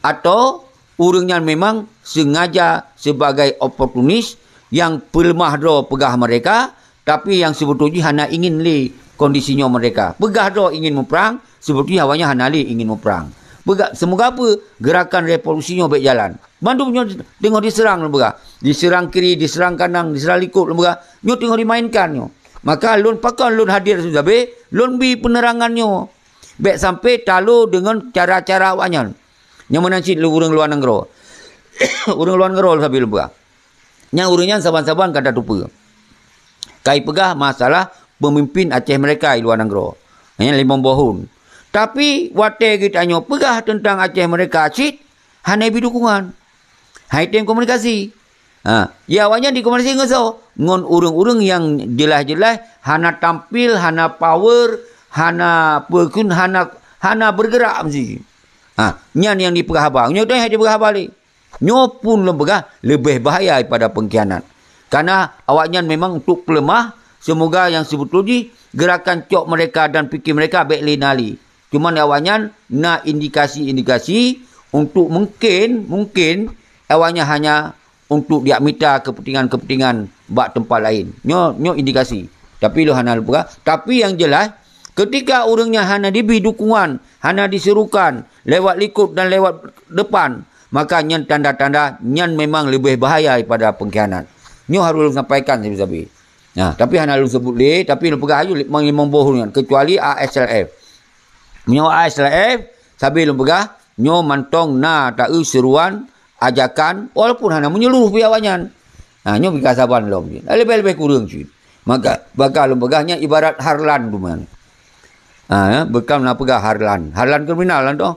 atau ureueng nyan memang sengaja sebagai oportunis nyang peuleumah droe peugah merdeka, tapi nyang seubeutôi jih hana ingin lé kondisi nyoe merdeka. Peugah droe ingin muprang, seubeutôi jih awaknyan hana lé ingin muprang. Peugah, seumoga peue, gerakan revolusi nyoe bèk jalan. Mandum nyoe teungoh diseurang lôn peugah. Diseurang kiri, diseurang kanan, diseurang likot lôn peugah. Nyoe teungoh dimainkan nyoe. Maka lôn pakon lôn hadir sabe, lôn bi peunerangan nyoe. Bèk sampoe talo deungon cara-cara awaknyan. Nyang meunan cit lé ureueng luwa nanggroe. Ureueng luwa nanggroe sabe lôn peugah. Nyang ureueng nyan saban-saban ka tateupeue. Ka ipeugah masalah peumimpin Aceh Merdeka i luwa nanggroe. Nyan limong boh thôn. Tapi watèe geutanyoe peugah teuntang Aceh Merdeka cit, hana ibi dukungan. Hai tem komunikasi. Ha, ya awaknyan dikomunikasi ngon soe? Ngon ureueng-ureueng nyang jeulaih-jeulaih hana tampil, hana power, hana peukheun, hana, hana beurgeurak meusti. Ha, nyan nyang dipeugah haba. Nyoe hai dipeugah haba lé. Nyoe pun lôn peugah leubeh bahaya daripada pengkhianat. Karena awaknyan memang untuk peuleumah, semoga yang sebetul jih gerakan cok mereka dan fikir mereka bék lé na lé. Cuman awaknyan na indikasi-indikasi untuk mungkin, mungkin awaknyan hanya untuk diak mita kepentingan-kepentingan bak teumpat laén. Nyoe, nyoe indikasi. Tapi lôn hana lôn peugah. Tapi yang jelas, ketika ureuëng nyan hana dibri dukungan, hana diserukan lewat likot dan lewat depan, maka nyan tanda-tanda nyan memang leubeh bahaya daripada pengkhianat. Nyoe harôh lôn sampaikan sabe-sabe. Nah, tapi hana lôn sebut lé, tapi lôn peugah aju limong boh nyan, kecuali A S L F. Meunyoe A S L F, sabe lôn peugah, nyoe mantong na taeu seruan, ajakan, walaupun hana menyeluruh pih awaknyan. Ha, nyoe bika saban lom jih. Leubeh-leubeh kureueng cit. Maka, baka lôn peugah nyan ibarat Harlan tu man. Ha, ya, beukam na peugah Harlan. Harlan kriminal lah tu.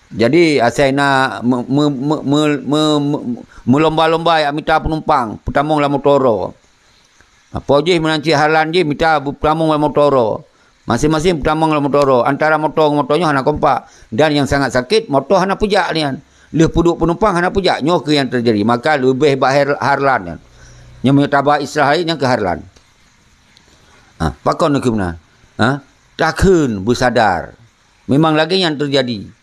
Jadi, asai na me-, me-, me-, me-, me-, me-, meulomba-lomba jak mita peunumpang, peutamong lam moto droe. Apo jih meunan cit Harlan jih mita beutamong lam moto droe. Maséng-maséng peutamong lam moto droe. Antara moto ngon moto nyoe hana kompak. Dan nyang sangat sakét, moto hana peujak nian. Lheueh peuduek peunumpang hana peujak. Nyoe keuh nyang teujadi. Maka leubeh bak Har-, Harlan nyan. Nyang meunyoe taba istilah laén nyang keuh Harlan. Ha, pakon keuh meunan? Ha? Takheun beusadar. Memang lagée nyan teujadi.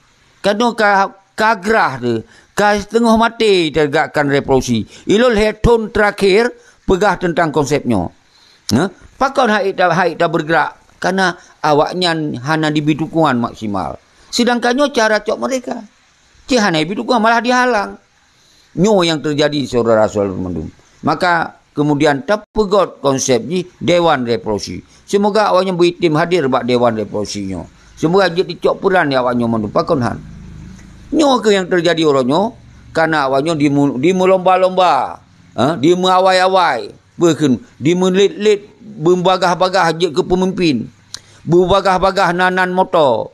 Kanoe ka, ka grah teuh, ka teungoh maté teutegakkan revolusi. Ilôn lhée thon teurakhir peugah teuntang konsep nyoe. Hah? Pakon hai ta-, hai tabeureugerak? Karena awaknyan hana dibri dukungan maksimal. Sedangkan nyoe cara cok mereka. Cit hana dibri dukungan, malah dihalang. Nyoe nyang teujadi, syedara-syedara mandum. Maka, keumudian tapeugot konsep jih Dewan Revolusi. Seumoga awaknyan beuitem hadir bak Dewan Revolusi nyoe. Seumoga jeuet jicok peuran lé awaknyan mandum pakon han. Nyoe kheueh nyang teujadi uroe nyoe, kareuna awaknyan dimu-, dimeulomba-lomba, ha, dimeuawai-awai, beukeuen, dimeulet-let, beubagah-bagah jeuet keu peumimpin. Beubagah-bagah nan-nan moto.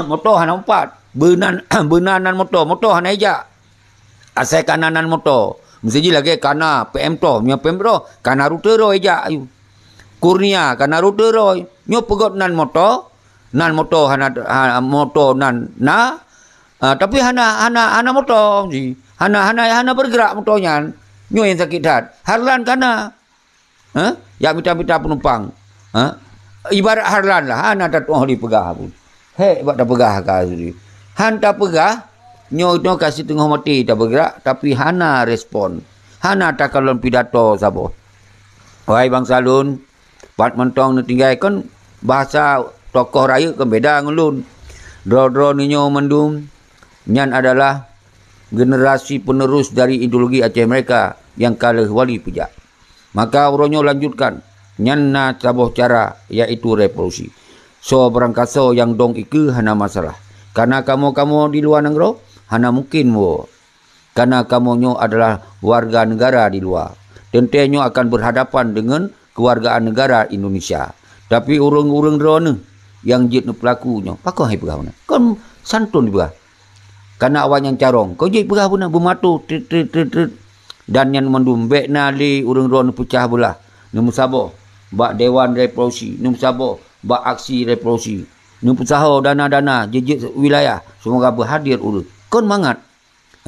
Moto hana umpat. Beunan, beunan nan moto, moto hana ijak. Asai kana nan moto. Meusti jih lagée kana P M toh, meunyoe P M toh, kana rute droe ijak ayue. Kurnia kana rute droe. Nyoe peugot nan moto, nan moto hana, ha, moto nan na, ah, tapi hana, hana, hana moto ji. Hana, hana, hana beureugerak moto nyan. Nyoe nyang sakét that. Harlan kana. Ha? Jak mita-mita peunumpang. Ha? Ibarat Harlan lah, hana tatu'oh dipeugah pun. Hék bak tapeugah ka sudi. Han tapeugah, nyoe, nyoe ka siteungoh maté tapeugah, tapi hana respon. Hana takalon pidato saboh. Wahai bansa lôn, pat mantong neutinggai kon bahasa tokoh rayeuk kon beda ngon lôn. Droe-droe neunyoe mandum, nyan adalah generasi penerus dari ideologi Aceh Merdeka nyang ka lheueh wali peujak. Maka uroe nyoe lanjutkan, nyan na saboh cara, yaitu revolusi. Soe beurangkasoe nyang dong ikeue hana masalah. Kareuna kamoe-kamoe di luwa nanggroe hana mungken woe. Kareuna kamoe nyoe adalah warga negara di luwa. Teuntée nyoe akan beurhadapan deungon keuwargaan negara Indonesia. Tapi ureuëng-ureuëng droeneueh nyang jeuet neupeulaku nyoe, pakon hai peugah meunan? Kon santôn jipeugah. Kareuna awaknyan carông, kon jeuet peugah beuna beumato, tret, tret, tret, tret. Dan nyan mandum bék na lé ureuëng droe neupeucah beulah, neumeusaboh bak Dewan Revolusi, neumeusaboh bak aksi revolusi, neupeusaho dana-dana jeuet-jeuet wilayah, seumoga beuhadir ureuëng. Kon mangat.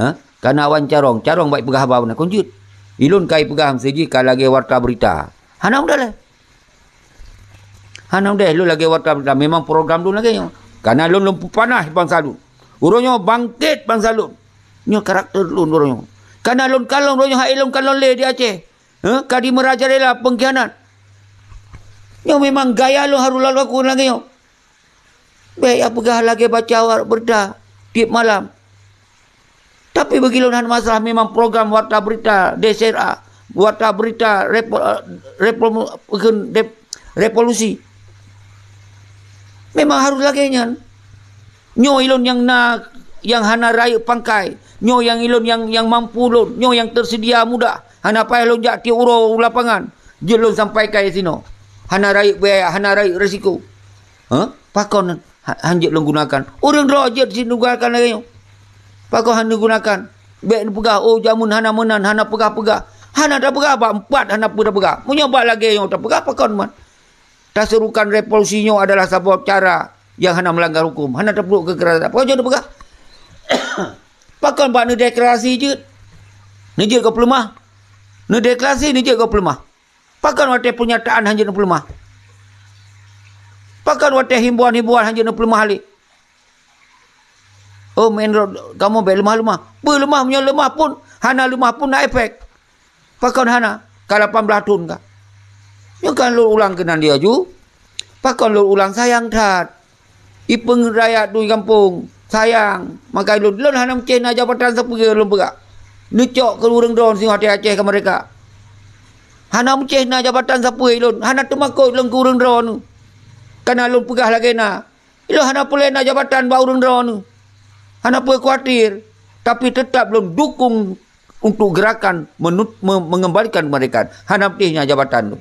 Ha? Kareuna awaknyan carông, carông bék peugah haba beuna kon jeuet. Ilôn kai peugah meuseujih ka lagée warta beurita. Hana udeh lé. Hana udeh lôn lagée warta beurita. Memang program lôn lagée nyoe. Kareuna lôn, lôn peupanaih bansa lôn. Uroe nyoe bangkét bansa lôn. Nyoe karakter lôn uroe nyoe. Kareuna lôn kalon uroe nyoe hai lôn kalon lé di Aceh. Ha? Ka dimeurazarela peungkhianat. Nyoe memang gaya lôn harôh lôn lakukan lagée nyoe. Bék ya peugah lagée baca wa-, beurita tieb malam. Tapi bagi lôn hana masalah, memang program warta beurita D S R A, warta beurita repo-, repo-, dep-, revolusi. Memang harôh lagée nyan. Nyoe ilôn nyang na, nyang hana rayeuk pangkai. Nyoe nyang ilôn nyang, nyang mampu lôn. Nyoe nyang teuseudia mudah. Hana payah lôn jak tieb uroe u lapangan. Jeuet lôn sampaikan sinoe. Hana rayeuk biaya, hana rayeuk risiko. Ha? Pakon ha-, han jeuet lôn gunakan? Ureuëng droe jeuet sinoe gunakan lagée nyoe. Pakon han neugunakan? Bék neupeugah, "Oh, jameun hana meunan, hana peugah-peugah." Hana tapeugah bak empat, hana peue tapeugah. Meunyoe bak lagée nyoe tapeugah, pakon man? Taserukan revolusi nyoe adalah saboh cara nyang hana meulanggar huköm. Hana tapeuduek keukerasan. Pakon jeuet tapeugah? Pakon bak neudeklarasi jeuet? Neujeuet goh peuleumah? Neudeklarasi neujeuet goh peuleumah? Pakon watée peunyataan hana jeuet neupeuleumah? Pakon watée himbauan-himbauan hana jeuet neupeuleumah lé? Oh, meu'en droe kamoe bék leumah-leumah. Beuleumah, meunyoe leumah pun, hana leumah pun na efek. Pakon hana? Ka lapan blaih thon ka. Nyoe kan lôn ulang keunan laju. Pakon lôn ulang, sayang that. Ipeungeuet rakyat di gampông, sayang. Maka lôn, lôn hana meucéh na jabatan sapeue lôn peugah. Neucok keu ureuëng droeneuh singoh watée Aceh ka merdeka. Hana meucéh na jabatan sapeue lôn, hana teumakot lôn keu ureuëng droeneuh. Kana lôn peugah lagée na. Ilôn hana peureulée na jabatan bak ureuëng droeneuh. Hana peue khawatir, tapi teutap lôn dukung untuk gerakan menut-, me-, mengembalikan kemerdekaan. Hana meucéh na jabatan lôn.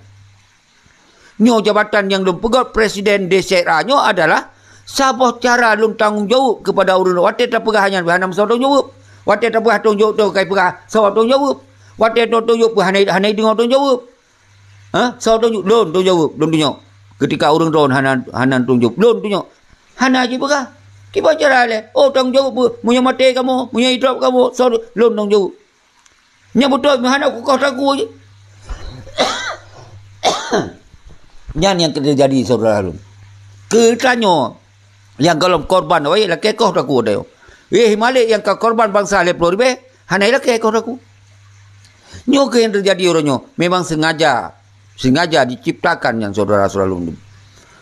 Nyoe jabatan nyang lôn peugét presiden D C R A nyoe adalah saboh cara lôn tanggong jaweueb keupada ureuëng droeneuh. Watée tapeugah nyan, hana meusoe tanggong jaweueb. Watée tapeugah tanggong jaweueb tu kai peugah soe tanggong jaweueb. Watée tanggong jaweueb hana, hana deungoe tanggong jaweueb. Ha? Soe tanggong jaweueb? Lôn tanggong jaweueb, lôn tunyok. Keutika ureuëng droeneuh hana, hana tanggong jaweueb, lôn tunyok. Hana jipeugah. Kiban cara lé? Oh, tanggong jaweueb peue? Meunyoe maté kamoe, meunyoe idrop kamoe, soe lôn tanggong jaweueb. Nyan beutôi, meuhana kukoh takue jih. Nyan nyang teujadi, syedara lôn. Keu tanyoe nyang gohlom korban, wai lakée koh takue dayong. Eh, Malik nyang ka korban bansa lhée ploh ribée, hana lakée koh takue. Nyoe keuh nyang teujadi uroe nyoe, memang sengaja, sengaja diciptakan nyan, syedara-syedara lôn.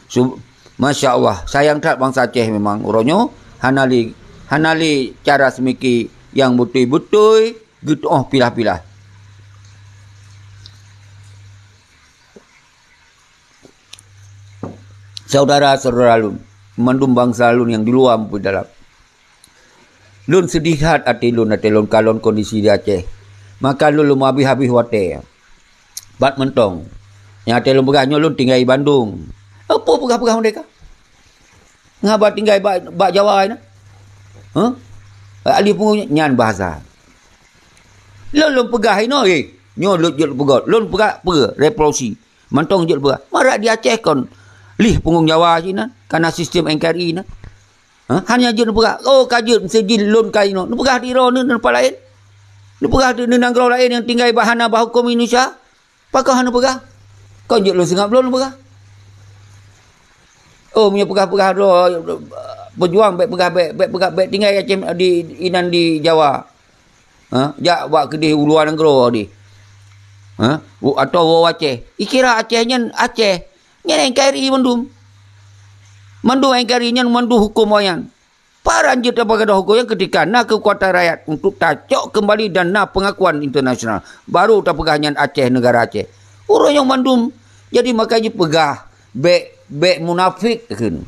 Su-, Masya Allah, sayang that bansa Aceh memang uroe nyoe hana lé, hana lé cara seumiki nyang beutôi-beutôi geutuoh pilah-pilah. Syedara-syedara lôn, mandum bansa lôn nyang di luwa maupun dalam. Lôn seudeh that até lôn, até lôn kalon kondisi di Aceh. Maka lôn lom habéh-habéh watée. Pat mantong. Nyang até lôn peugah nyoe lôn tinggai Bandung. Apa peugah-peugah merdeka? Ngaba tinggai bak, bak Jawa ina. Huh? Alih punggong nyan bahasa. Lôn, lôn peugah inoe, eh, nyoe lôn jeuet peugah. Lôn peugah peue? Revolusi. Mantong jeuet peugah. Marak di Aceh kon lih punggong Jawa sinan, kana sistem N K R I na. Ha? Hanya jeuet neupeugah, oh, ka jeuet, meusijil lôn ka inoe. Neupeugah di droeneuh, di teumpat laén. Neupeugah di nanggroe laén nyang tinggai bak hana bak huköm Indonesia. Pakon hana peugah? Kon jeuet lôn seungab lôn peugah. Oh, meunyoe peugah-peugah droe, peujuang bék peugah, bék, bék peugah, bék tinggai Aceh di, inan di Jawa. Ha? Jak bak keudeh u luwa nanggroe deh. Ha? U-, atawa woe Aceh. Ikira Aceh nyan Aceh. Nyan N K R I mandum. Mandum N K R I nyan mandum huköm awaknyan. Paran jeuet tapeugadôh huköm nyan keutika na keukuatan rakyat untuk tacok keumbali dan na peungakuan internasional. Baru tapeugah nyan Aceh, neugara Aceh. Ureuëng nyang mandum. Jadi maka jipeugah, bék, bék munafék kheun.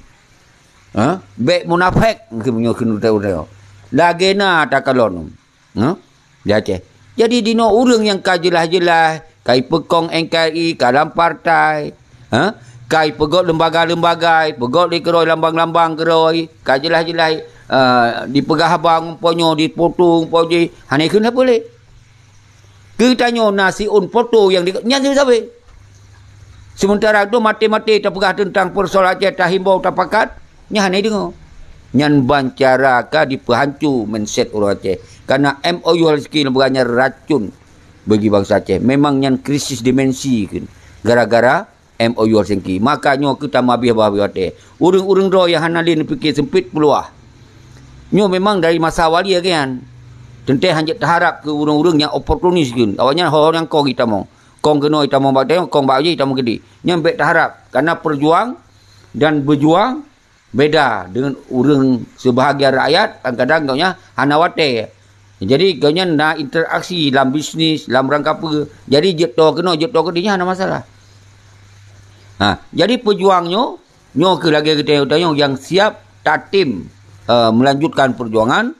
Ha? Bék munafék kheun meunyoe kheun utai-utai. Lagée na takalon. Ha? Di Aceh. Jadi dinoe ureuëng nyang ka jeulaih-jeulaih, ka ipeukong N K R I, ka lam partai, ha? Ka ipeugét lembaga-lembaga, ipeugét lé keurôi lambang-lambang keurôi, ka jeulaih-jeulaih, eh, dipeugah haba ngon po nyoe, dipoto ngon po jih, hana ikheun sapeue lé. Geutanyoe na siôn poto nyang di, nyan sabe-sabe. Sementara tu maté-maté tapeugah teuntang peusoalan Aceh, tahimbau, tapakat, nyan hana ideungoe. Nyan ban cara ka dipeuhanco mindset ureuëng Aceh. Karena M O U Helsinki lembaga nyan racun bagi bansa Aceh. Memang nyan krisis dimensi kheun. Gara-gara M O U Helsinki. Maka nyoe keuh tameuhabéh-habéh watée. Ureuëng-ureuëng droe nyang hana lé neupike seumpit peuluwah. Nyoe memang dari masa wali lagée nyan. Teuntée hanjeuet taharab keu ureuëng-ureuëng nyang oportunis kheun. Awaknyan ho-ho nyang kong itamong. Kong keunoe itamong bak teuh, kong bak jih itamong keudeh. Nyan bék taharab. Karena peujuang dan beujuang beda deungon ureuëng, sebahagian rakyat kadang-kadang gobnyan hana watée. Jadi gobnyan na interaksi lam bisnis, lam rangka peue. Jadi jeuet toe keunoe, jeuet toe keudeh nyan hana masalah. Ha, jadi peujuang nyoe, nyoe keuh lagée geutanyoe-tanyoe nyang siab tatem, eh, melanjutkan peujuangan.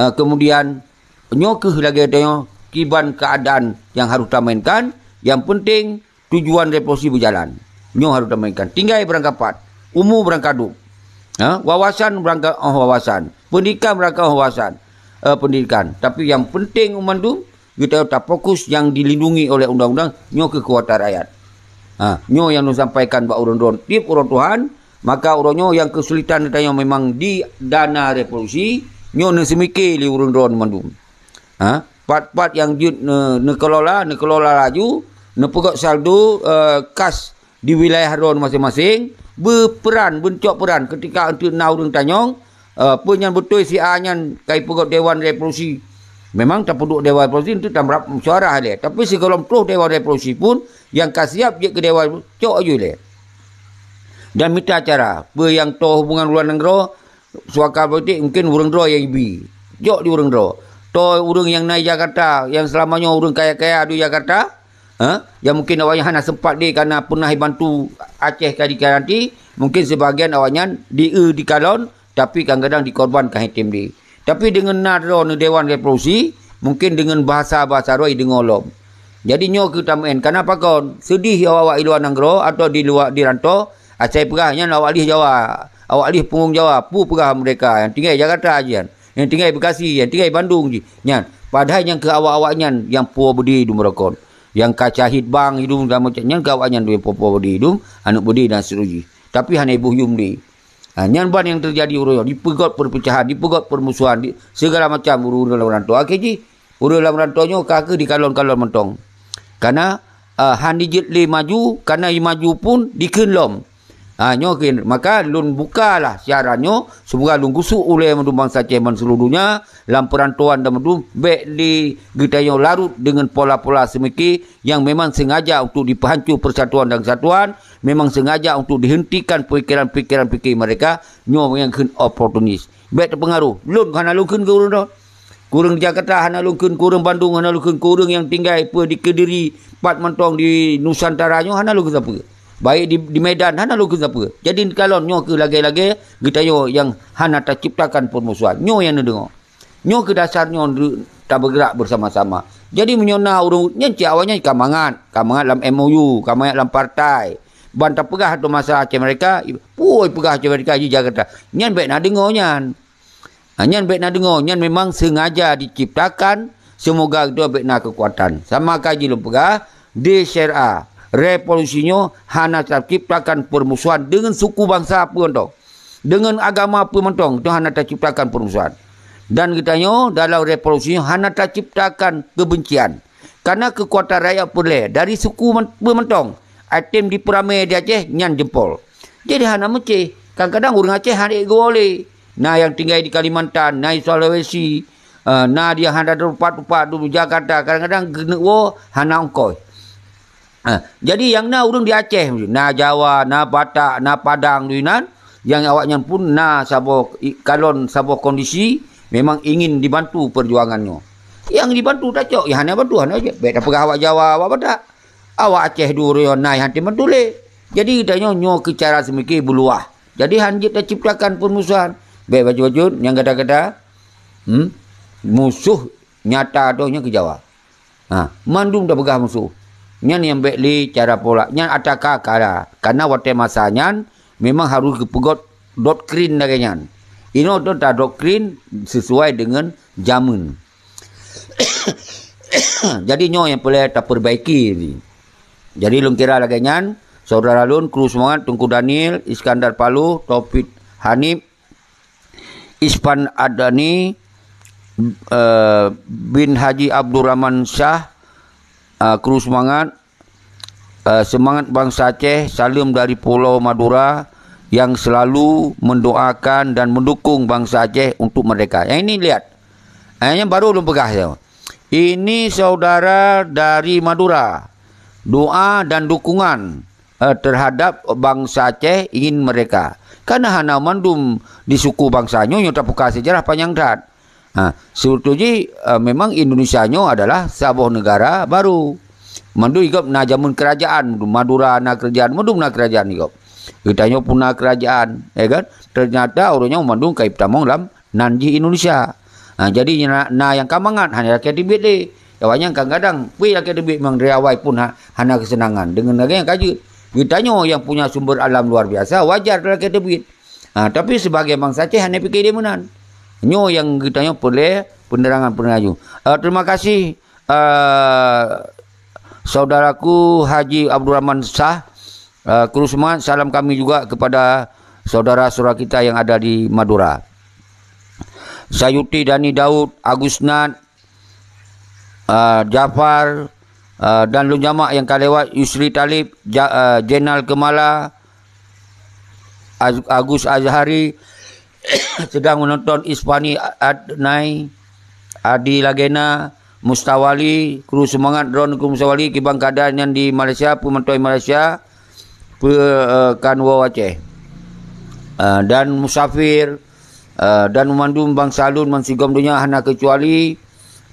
Eh, kemudian nyoe keuh lagée tanyoe kiban keuadaan nyang harôh tamainkan, nyang peunteng tujuan revolusi beujalan. Nyoe harôh tamainkan. Tinggai beurangkapat, umu beurangkadub. Ha? Wawasan beurangka-, oh, wawasan. Peundidikan beurangka-, oh, wawasan. Eh, peundidikan. Tapi nyang peunteng u mandum, geutanyoe tafokus nyang dilindungi oleh undang-undang, nyoe keuh keukuatan rakyat. Ha, nyoe nyang lôn sampaikan bak ureuëng droe tieb uroe tuhan, maka uroe nyoe nyang keusulitan geutanyoe memang di dana revolusi, Nyoe neuseumike lé ureuëng droe mandum. Ha? Pat-pat nyang jeuet ne-, neukelola, neukelola laju, neupeugot saldo, eh, kas di wilayah droe maséng-maséng, beuperan, beuncok peran keutika eunteuk na ureuëng tanyong, eh, peue nyan beutôi si A nyan ka ipeugot Dewan Revolusi. Memang tapeuduek Dewan Revolusi eunteuk tamrab musyawarah lé. Tapi sigohlom troh Dewan Revolusi pun, nyang ka siab jeuet keu Dewan, cok aju lé. Dan mita cara, peue nyang toe hubungan luwa nanggroe, suaka politik mungkin ureuëng droe nyang ibi. Jok di ureuëng droe. Toe ureuëng nyang na di Jakarta, nyang seulama nyoe ureuëng kaya-kaya di Jakarta, ha? Nyang mungkin awaknyan hana sempat deh karena pernah dibantu Aceh ka dikaranti, mungkin sebagian awaknyan di-, dikalon, tapi kadang-kadang dikorbankan item deh. Tapi deungon na droe neu Dewan Revolusi, mungkin deungon bahasa-bahasa droe deungoe lom. Jadi nyoe keuh tameu'en, kana pakon, seudeh awak-awak di luwa nanggroe atawa di luwa, di rantô, asai peugah nyan awak lih Jawa, awak lih punggong Jawa, peue peugah meureka nyang tinggai Jakarta jih nyan, nyang tinggai Bekasi, nyang tinggai Bandung jih nyan. Padahai nyang keu awak-awak nyan nyang po beudé dum rokon. Nyang ka syahid bang idum dan macam nyan keu awak nyan dua po-po beudé idum, aneuk beudé dan seterusnya. Tapi hana iboh yum deh. Ha, nyan ban nyang teujadi uroe nyoe, dipeugot perpecahan, dipeugot permusuhan, di, segala macam ureuëng-ureuëng lam rantô. Akhé jih, ureuëng lam rantô nyoe ka kheueh dikalon-kalon mantong. Kana, ah, han dijeuet lé maju, kana i maju pun dikheun lom. Ha, nyoe kheun, maka lôn bukalah siaran nyoe, seumoga lôn gusok ulée mandum bansa Aceh ban seuluruh donya, lam peurantauan dan mandum, bék lé geutanyoe larot deungon pola-pola seumike nyang memang sengaja untuk dipeuhanco persatuan dan kesatuan, memang sengaja untuk dihentikan pemikiran-pemikiran fikir mereka, nyoe nyang kheun oportunis. Bék teupeungaruh. Lôn hana lôn kheun keu ureuëng droe. Keu ureuëng di Jakarta hana lôn kheun, keu ureuëng Bandung hana lôn kheun, keu ureuëng nyang tinggai peue di Kediri, pat mantong di Nusantara nyoe hana lôn kheun sapeue. Baik di, di Medan hana lôn kheun sapeue. Jadi kalon nyoe keuh lagée-lagée geutanyoe nyang hana taciptakan permusuhan. Nyoe nyang neudeungoe. Nyoe keuh dasar nyoe tabeugrak beusama-sama. Jadi meunyoe na ureuëng nyan cit awaknyan ka mangat, ka mangat lam M O U, ka mangat lam partai. Ban tapeugah ateueh masa Aceh Merdeka, peue peugah Aceh Merdeka di Jakarta. Nyan bék na deungoe nyan. Ha, nyan bék na deungoe, nyan memang sengaja diciptakan, seumoga geutanyoe bék na keukuatan. Sama ka jih lôn peugah, di syariah, revolusi nyoe hana taciptakan permusuhan deungon suku bansa peue mantong. Deungon agama peue mantong, nyoe hana taciptakan permusuhan. Dan geutanyoe dalam revolusi nyoe hana taciptakan kebencian. Karena keukuatan rakyat peureulée dari suku man-, peue mantong, item dipeuramé di Aceh nyan jempol. Jadi hana meucéh. Kadang-kadang ureuëng Aceh hana ék geuwoe lé. Na nyang tinggai di Kalimantan, na di Sulawesi, eh, na di hana teumpat-teumpat di Jakarta, kadang-kadang geuneuk woe hana ongkos. Eh, jadi nyang na ureuëng di Aceh, na Jawa, na Batak, na Padang di nan, nyang awaknyan pun na saboh i-, kalon saboh kondisi memang ingin dibantu perjuangan nyoe. Nyang dibantu tacok, nyang hana bantu hana jeuet. Bék tapeugah awak Jawa, awak Batak. Awak Aceh dua ureuëng na nyang hana bantu lé. Jadi geutanyoe nyoe keu cara seumike beuluwah. Jadi han jeuet taciptakan permusuhan. Bék bacut-bacut nyang gata-gata, hmm, musoh nyata tu nyoe keu Jawa. Ha, mandum tapeugah musoh. Nyan nyang bék lé cara pola. Nyan ata ka kara. Karena watée masa nyan memang harus geupeugot doktrin lagée nyan. Inoe tu ta doktrin sesuai dengan jameun. Jadi nyoe nyang peureulée tapeurbaiki. Jadi lôn kira lagée nyan, saudara lôn, kru seumangat Teungku Daniel, Iskandar Paloh, Taufik Hanif, Ispan Adani, eh, bin Haji Abdurrahman Syah, eh, kru seumangat, eh, seumangat bansa Aceh, saleuem dari Pulau Madura yang selalu mendoakan dan mendukung bansa Aceh untuk merdeka. Yang ini lihat, eh, yang baru lôn peugah tu. Ini saudara dari Madura. Doa dan dukungan, eh, terhadap bansa Aceh ingin merdeka. Karena hana mandum di suku bansa nyoe, nyoe tapuka sejarah panjang that. Ha, sebetulnya, eh, memang Indonesia nyoe adalah saboh negara baru. Mandum igop na jameun kerajaan, Madura na kerajaan, mandum na kerajaan igop. Geutanyoe pun na kerajaan, ya kan? Ternyata ureuëng nyoe mandum ka ipeutamong lam nan jih Indonesia. Ha, jadi na, na nyang ka mangat hana lakée teubiet lé. Awaknyan kadang-kadang pih lakée teubiet memang dari awai pun ha, hana keuseunangan. Deungon lagée nyang ka jeuet. Geutanyoe nyang punya sumber alam luar biasa, wajar lakée teubiet. Ha, tapi sebagai bansa Aceh hana pike dia meunan. Nyoe nyang geutanyoe peureulée penerangan-penerangan. Ah, terima kasih, ah, saudaraku Haji Abdurrahman Shah. Ah, kru seumangat, salam kami juga kepada saudara-saudara kita yang ada di Madura. Sayuti, Dani Daud, Agusnat, ah, Jafar, ah, dan lôn jamak nyang ka lewat, Yusri Talib, Ja-, ah, Jenal Kemala, Az-, Agus Azhari, sedang menonton Ispani Adnai, Adi Lagena, Mustawali, kru semangat droeneuh kru Mustawali, kiban keadaan nyan di Malaysia, peumantong Malaysia, pe-, eh, kan woe Aceh. Eh, dan Musafir, eh, dan mandum bansa lôn bansigom donya hana keucuali,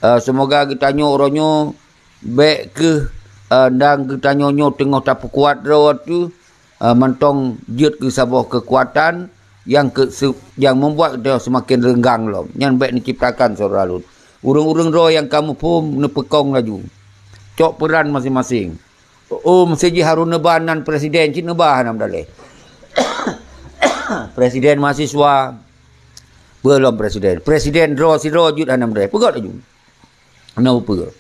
eh, seumoga geutanyoe uroe nyoe bék kheueh, eh, dan geutanyoe nyoe teungoh tapeukuat droe teuh, eh, mantong jeuet keu saboh keukuatan nyang keu-, se-, nyang membuat geutanyoe seumaken reunggang lom. Nyan bék neuciptakan, syedara lôn. Ureuëng-ureuëng droe nyang ka muphom neupeukong laju. Cok peuran maséng-maséng. Oh, meusé jih harôh neuba nan presiden, cit neuba hana meudaleh. Presiden mahasiswa, peue lom presiden. Presiden droe sidroe jeuet hana meudaleh. Peugöt laju. Hana peue.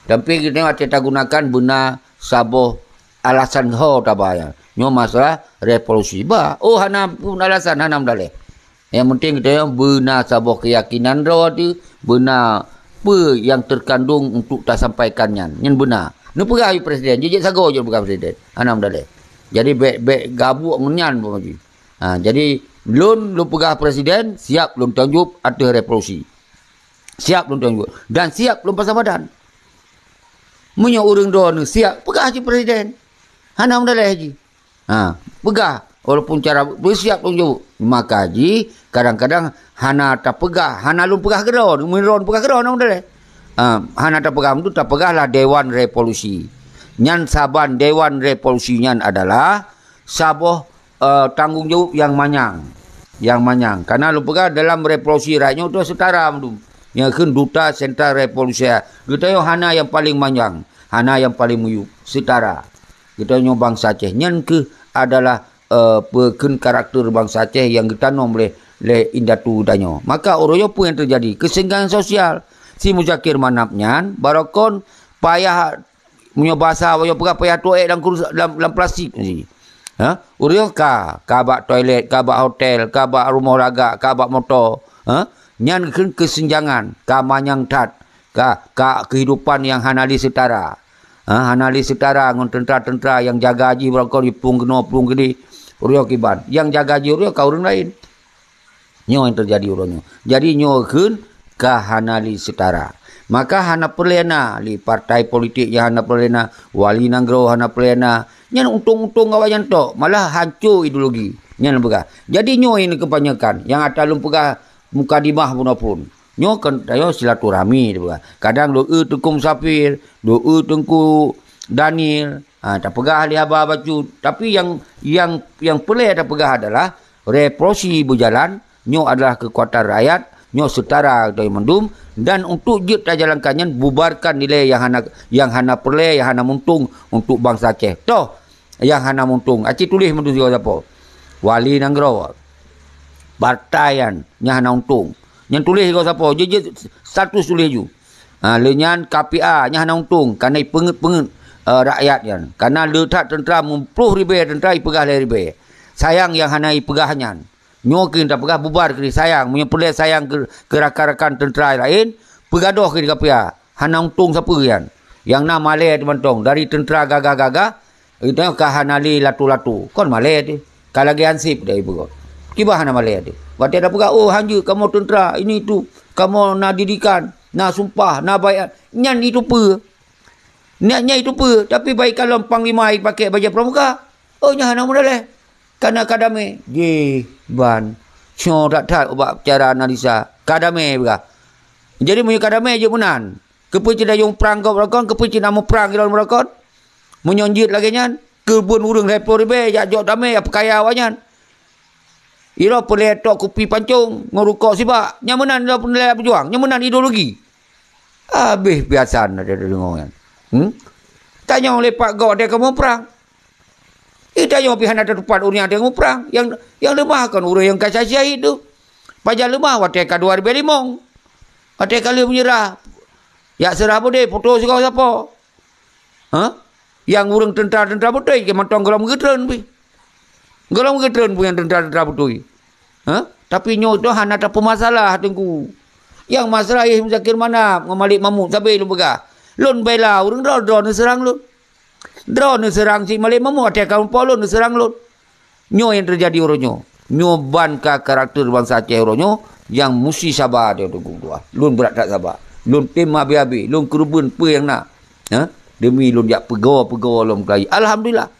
Tapi geutanyoe watée tagunakan beuna saboh alasan ho taba nyan. Nyoe masalah revolusi. Bah, oh hana pun alasan, hana meudaleh. Nyang penting geutanyoe beuna saboh keuyakinan droe teuh, beuna peue nyang teukandong untuk tasampaikan nyan. Nyan beuna. Neupeugah laju presiden, jijak sagoe jeuet peugah presiden. Hana meudaleh. Jadi bék, bék gabuek ngon nyan, Pak Haji. Ha, jadi lôn, lôn peugah presiden, siap lôn tanggop ateueh revolusi. Siap lôn tanggop. Dan siap lôn pasang badan. Meunyoe ureuëng droeneuh siap, peugah cit presiden. Hana meudaleh jih. Ha, peugah, walaupun cara beusiap lôn jaweueb. Maka jih, kadang-kadang hana tapeugah, hana lôn peugah keudroe, meunyoe droeneuh peugah keudroe, hana meudaleh. Ha, hana tapeugah, meunyoe tapeugah lah Dewan Revolusi. Nyan saban Dewan Revolusi nyan adalah saboh, eh, tanggong jaweueb nyang manyang. Nyang manyang. Karena lôn peugah dalam revolusi rakyat nyoe tu setara mandum. Nyang kheun duta sentral revolusi. Geutanyoe hana nyang paling manyang, hana nyang paling miyueb, setara. Geutanyoe bansa Aceh. Nyan kheueh adalah, eh, peue kheun karakter bansa Aceh nyang geutanom lé, lé indatu geutanyoe. Maka uroe nyoe peue nyang teujadi? Kesenjangan sosial. Si Muzakir Manaf nyan, barokon payah Meunyoe basa awak nyoe peugah payah tuek lam kurus, lam, lam plastik. Ha? Ureuëng ka, ka bak toilet, ka bak hotel, ka bak rumoh lagak, ka bak moto. Ha? Nyan kheun keuseunjangan, ka manyang that, ka, ka keuhidupan nyang hana lé seutara. Ha? Hana lé seutara ngon teuntra-teuntra nyang jaga jih barokon jiplueng keunoe, plueng keudeh. Ureuëng kiban. Nyang jaga jih ureuëng ka ureuëng laén. Nyoe nyang teujadi uroe nyoe. Jadi nyoe kheun ka hana lé seutara. Maka hana peureulée na lé partai politik nyang hana peureulée na, wali nanggroe hana peureulée na. Nyan untông-untông awaknyan tok, malah hanco ideologi. Nyan peugah. Jadi nyoe nyang neukampanyekan, nyang ata lôn peugah mukadimah bunoe phon. Nyoe kan tanyoe silaturahmi, dia peugah. Kadang lôn eu Teungku Musafir, lôn eu Teungku Daniel, ha, tapeugah lé haba bacut. Tapi nyang, nyang, nyang peureulée tapeugah adalah revolusi beujalan, nyoe adalah keukuatan rakyat, nyoe seutara geutanyoe mandum, dan untuk jeuet tajalankan nyan, bubarkan ilée nyang hana, nyang hana peureulée, nyang hana muntông untuk bansa Aceh. Toh, nyang hana muntông, aci tuléh mandum sigoe sapo. Wali nanggroe, partai nyan, nyang hana untông. Nyan tuléh sigoe sapo, jeuet, jeuet status tuléh ju. Ha, lé nyan K P A, nyang hana untông, kana ipeungeut-peungeut, eh, rakyat nyan. Kana le that teuntra meuplôh ribée teuntra ipeugah lhée ribée. Sayang nyang hana ipeugah nyan. Nyoe keuh tapeugah bubar keuh sayang. Meunyoe peureulée sayang keu, keu rakan-rakan teuntra laén, peugadôh keuh di K P A. Hana untông sapeue nyan. Nyang na malée teumantong dari teuntra gagah-gagah, geutanyoe ka hana lé lato-lato. Kon malée teuh. Ka lagée hansép dai beurot. Kiban hana malée teuh. Watée tapeugah, "Oh, hanjeuet kamoe teuntra, ini itu, kamoe na didikan, na sumpah, na baiat." Nyan itu peue? Nyan, nyan itu peue? Tapi baik kalon panglima ipakée bajée pramuka. Oh, nyan hana meudaleh. Kana ka damé. Jih, ban. Nyoe that-that ubak cara analisa. Ka damé peugah. Jadi, meunyoe ka damé, jeuet meunan. Keupeue cit dayong prang gob rakon, keupeue cit na muprang ilôn rakon? Meunyoe jeuet lagée nyan, keubeuen ureuëng lhée ploh ribée jak jok damé, jak peukaya awaknyan. Ilôn peureulée tok kupi pancong ngon rukok sibak. Nyang meunan ilôn peureulée beujuang. Nyang meunan ideologi. Habéh piasan ada deungoe nyan. Hmm? Tanyong lé Pak Gok, dia kamoe prang. Ih, tanyoe pih hana tatupat ureuëng nyang teuka muprang. Nyang, nyang leumah kon ureuëng nyang ka syahid tu. Pajan leumah watée ka dua ribée limong. Watée ka lheueh meunyeurah. Jak seurah beudé, foto sigoe sapo. Ha? Nyang ureuëng teuntra-teuntra beutôi keu mantong gohlom geutreun pih. Gohlom geutreun pih nyang teuntra-teuntra beutôi. Ha? Tapi nyoe tu hana tapeumasalah, Teungku. Nyang masalah Syekh Muzakir Manaf ngon Malik Mahmud, sabe lôn peugah. Lôn bela ureuëng droe, droe neuseurang lôn. Droe neuseurang si Malik Mahmud, até kamoe po lôn neuseurang lôn. Nyoe nyang teujadi uroe nyoe. Nyoe ban ka karakter bansa Aceh uroe nyoe nyang musti saba di Teungku Ketua. Lôn brat that saba. Lôn tem habéh-habéh, lôn keureubeuen peue nyang na. Ha? Demi lôn jak peugoe-peugoe lom keulayi. Alhamdulillah.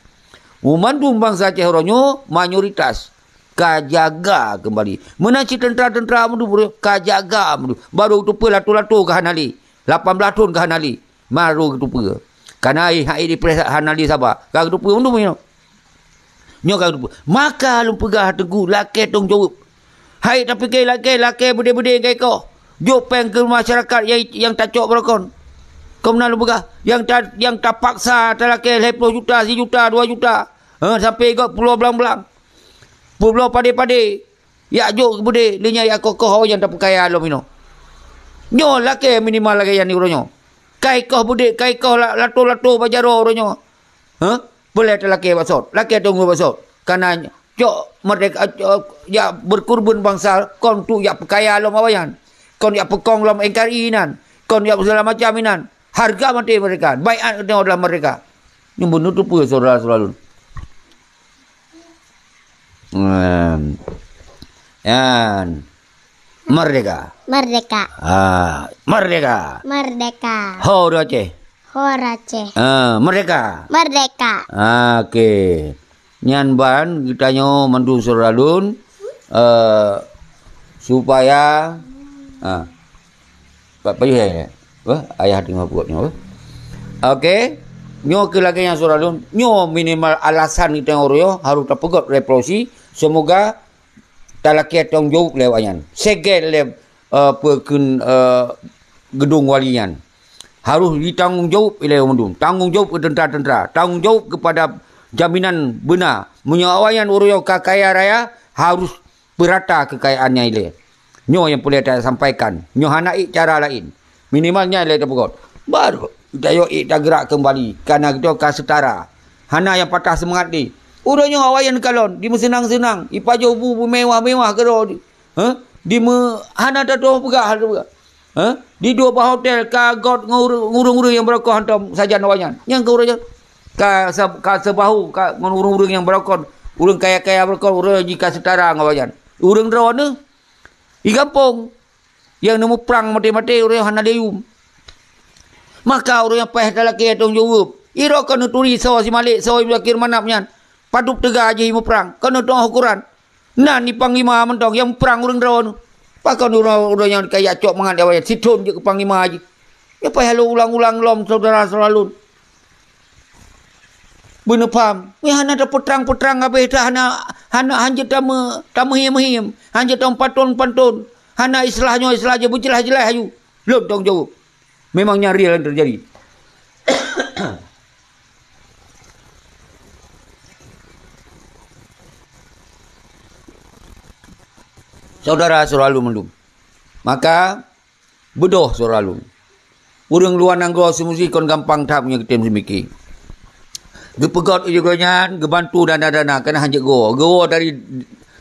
Meumandum bansa Aceh uroe nyoe mayoritas ka jaga keumbali. Meunan cit teuntra-teuntra meudum ka jaga meudum. Barô geuteupeue lato-lato ka hana lé. Lapan blaih thon ka hana lé. Barô geuteupeue. Kana hai dipreh hana lé saba. Ka geuteupeue meudum nyoe. Nyoe ka geuteupeue. Maka lôn peugah Teungku lakée tong jaweueb. Hai tapike lakée, lakée beudé-beudé ngon ikoh. Jok péng keu masyarakat nyang, nyang tacok beurokon. Kon na lôn peugah, nyang ta, nyang tapaksa talakée lhée ploh juta, sijuta, dua juta. Ha, sampai gop pulo blang-blang. Pulo padé-padé. Yak jok keu beudé, lé nyan yak koh-koh awaknyan tapeukaya lom inoe. Nyoe lakée minimal lagée nyan uroe nyoe. Kai koh beudé, kai koh la-, lato-lato bak jaroe uroe nyoe. Ha? Peulée talakée bak sot, lakée teungoh bak sot. Kana cok merdeka, cok, jak beurkurban bansa kon tu jak peukaya lom awaknyan. Kon jak peukong lom N K R I nan. Kon jak segala macam inan. Harga maté merdeka. Baiat keunoe adalah merdeka. Nyoe beuneuteupeu saudara-saudara lôn. Nyan. Nyan. Merdeka. Merdeka. Ah, merdeka. Merdeka. Ho ureuëng Aceh. Ho ureuëng Aceh. Ah, merdeka. Merdeka. Ah, oke. Nyan ban geutanyoe mandum saudara lôn, eh, supaya, ah, Pak Payuh ya, ya. Wah, ayah teungoh peugot nyoe. Oke. Nyoe keu lagée nyang saudara lôn, nyoe minimal alasan geutanyoe uroe nyoe harôh tapeugot revolusi. Semoga talakée tanggung jaweueb lé awaknyan. Segel lé, eh, peue kheun, eh, geudong wali nyan. Harôh jitanggung jaweueb ilée mandum. Tanggung jaweueb keu teuntra-teuntra. Tanggung jaweueb keupada jaminan beuna. Meunyoe awaknyan uroe nyoe ka kaya raya, harôh peurata keukayaan nyan ilée. Nyoe nyang peureulée tasampaikan. Nyoe hana ék cara laén. Minimal nyan lé tapeugot. Baru tayoe ék tageurak keumbali. Kana geutanyoe ka seutara. Hana nyang patah seumangat lé. Uroe nyoe awaknyan kalon, dimeuseunang-seunang, ipajoh bu beumewah-mewah keudroe. Heh? Dimeu-, hana tatoh peugah, hana peugah. Heh? Di dua bah hotel ka got ngon ureuëng, ureuëng-ureuëng nyang beurokon hantom sajan awaknyan. Nyang keu ureuëng nyan ka sa-, ka seubahu ka ngon ureuëng-ureuëng nyang beurokon, ureuëng kaya-kaya beurokon, ureuëng jih ka seutara ngon awaknyan. Ureuëng droeneuh di gampông nyang neumuprang maté-maté ureuëng hana dayum. Maka ureuëng nyang paih talakée tong jaweueb. Irok keuneuk turi soe si Malik, soe Muzakir Manaf nyan. Padub teuga jih muprang, keuneuk tu'oh ukoran. Nan di panglima mantong nyang muprang ureuëng droeneuh. Pakon uroe-uroe nyang kaya cok mangat awaknyan sithon jeuet keu panglima jih. Nyoe payah lôn ulang-ulang lom syedara-syedara lôn. Beuneupham, nyoe hana tapeutrang-peutrang habéh that hana, hana hanjeuet tameu-, tameuhiem-hiem, hanjeuet tameupantôn-pantôn. Hana istilah nyoe istilah jih beujeulaih-jeulaih aju. Lôn tanggung jaweueb. Memang nyan real yang terjadi. Saudara-saudara lôn mandum. Maka, beudôh saudara lôn. Ureuëng luwa nanggroe seumusi kon gampang that meunyoe geutem seumiki. Geupeugöt ujong nyan, geubantu dana-dana, keunan hanjeuet geuwoe. Geuwoe dari,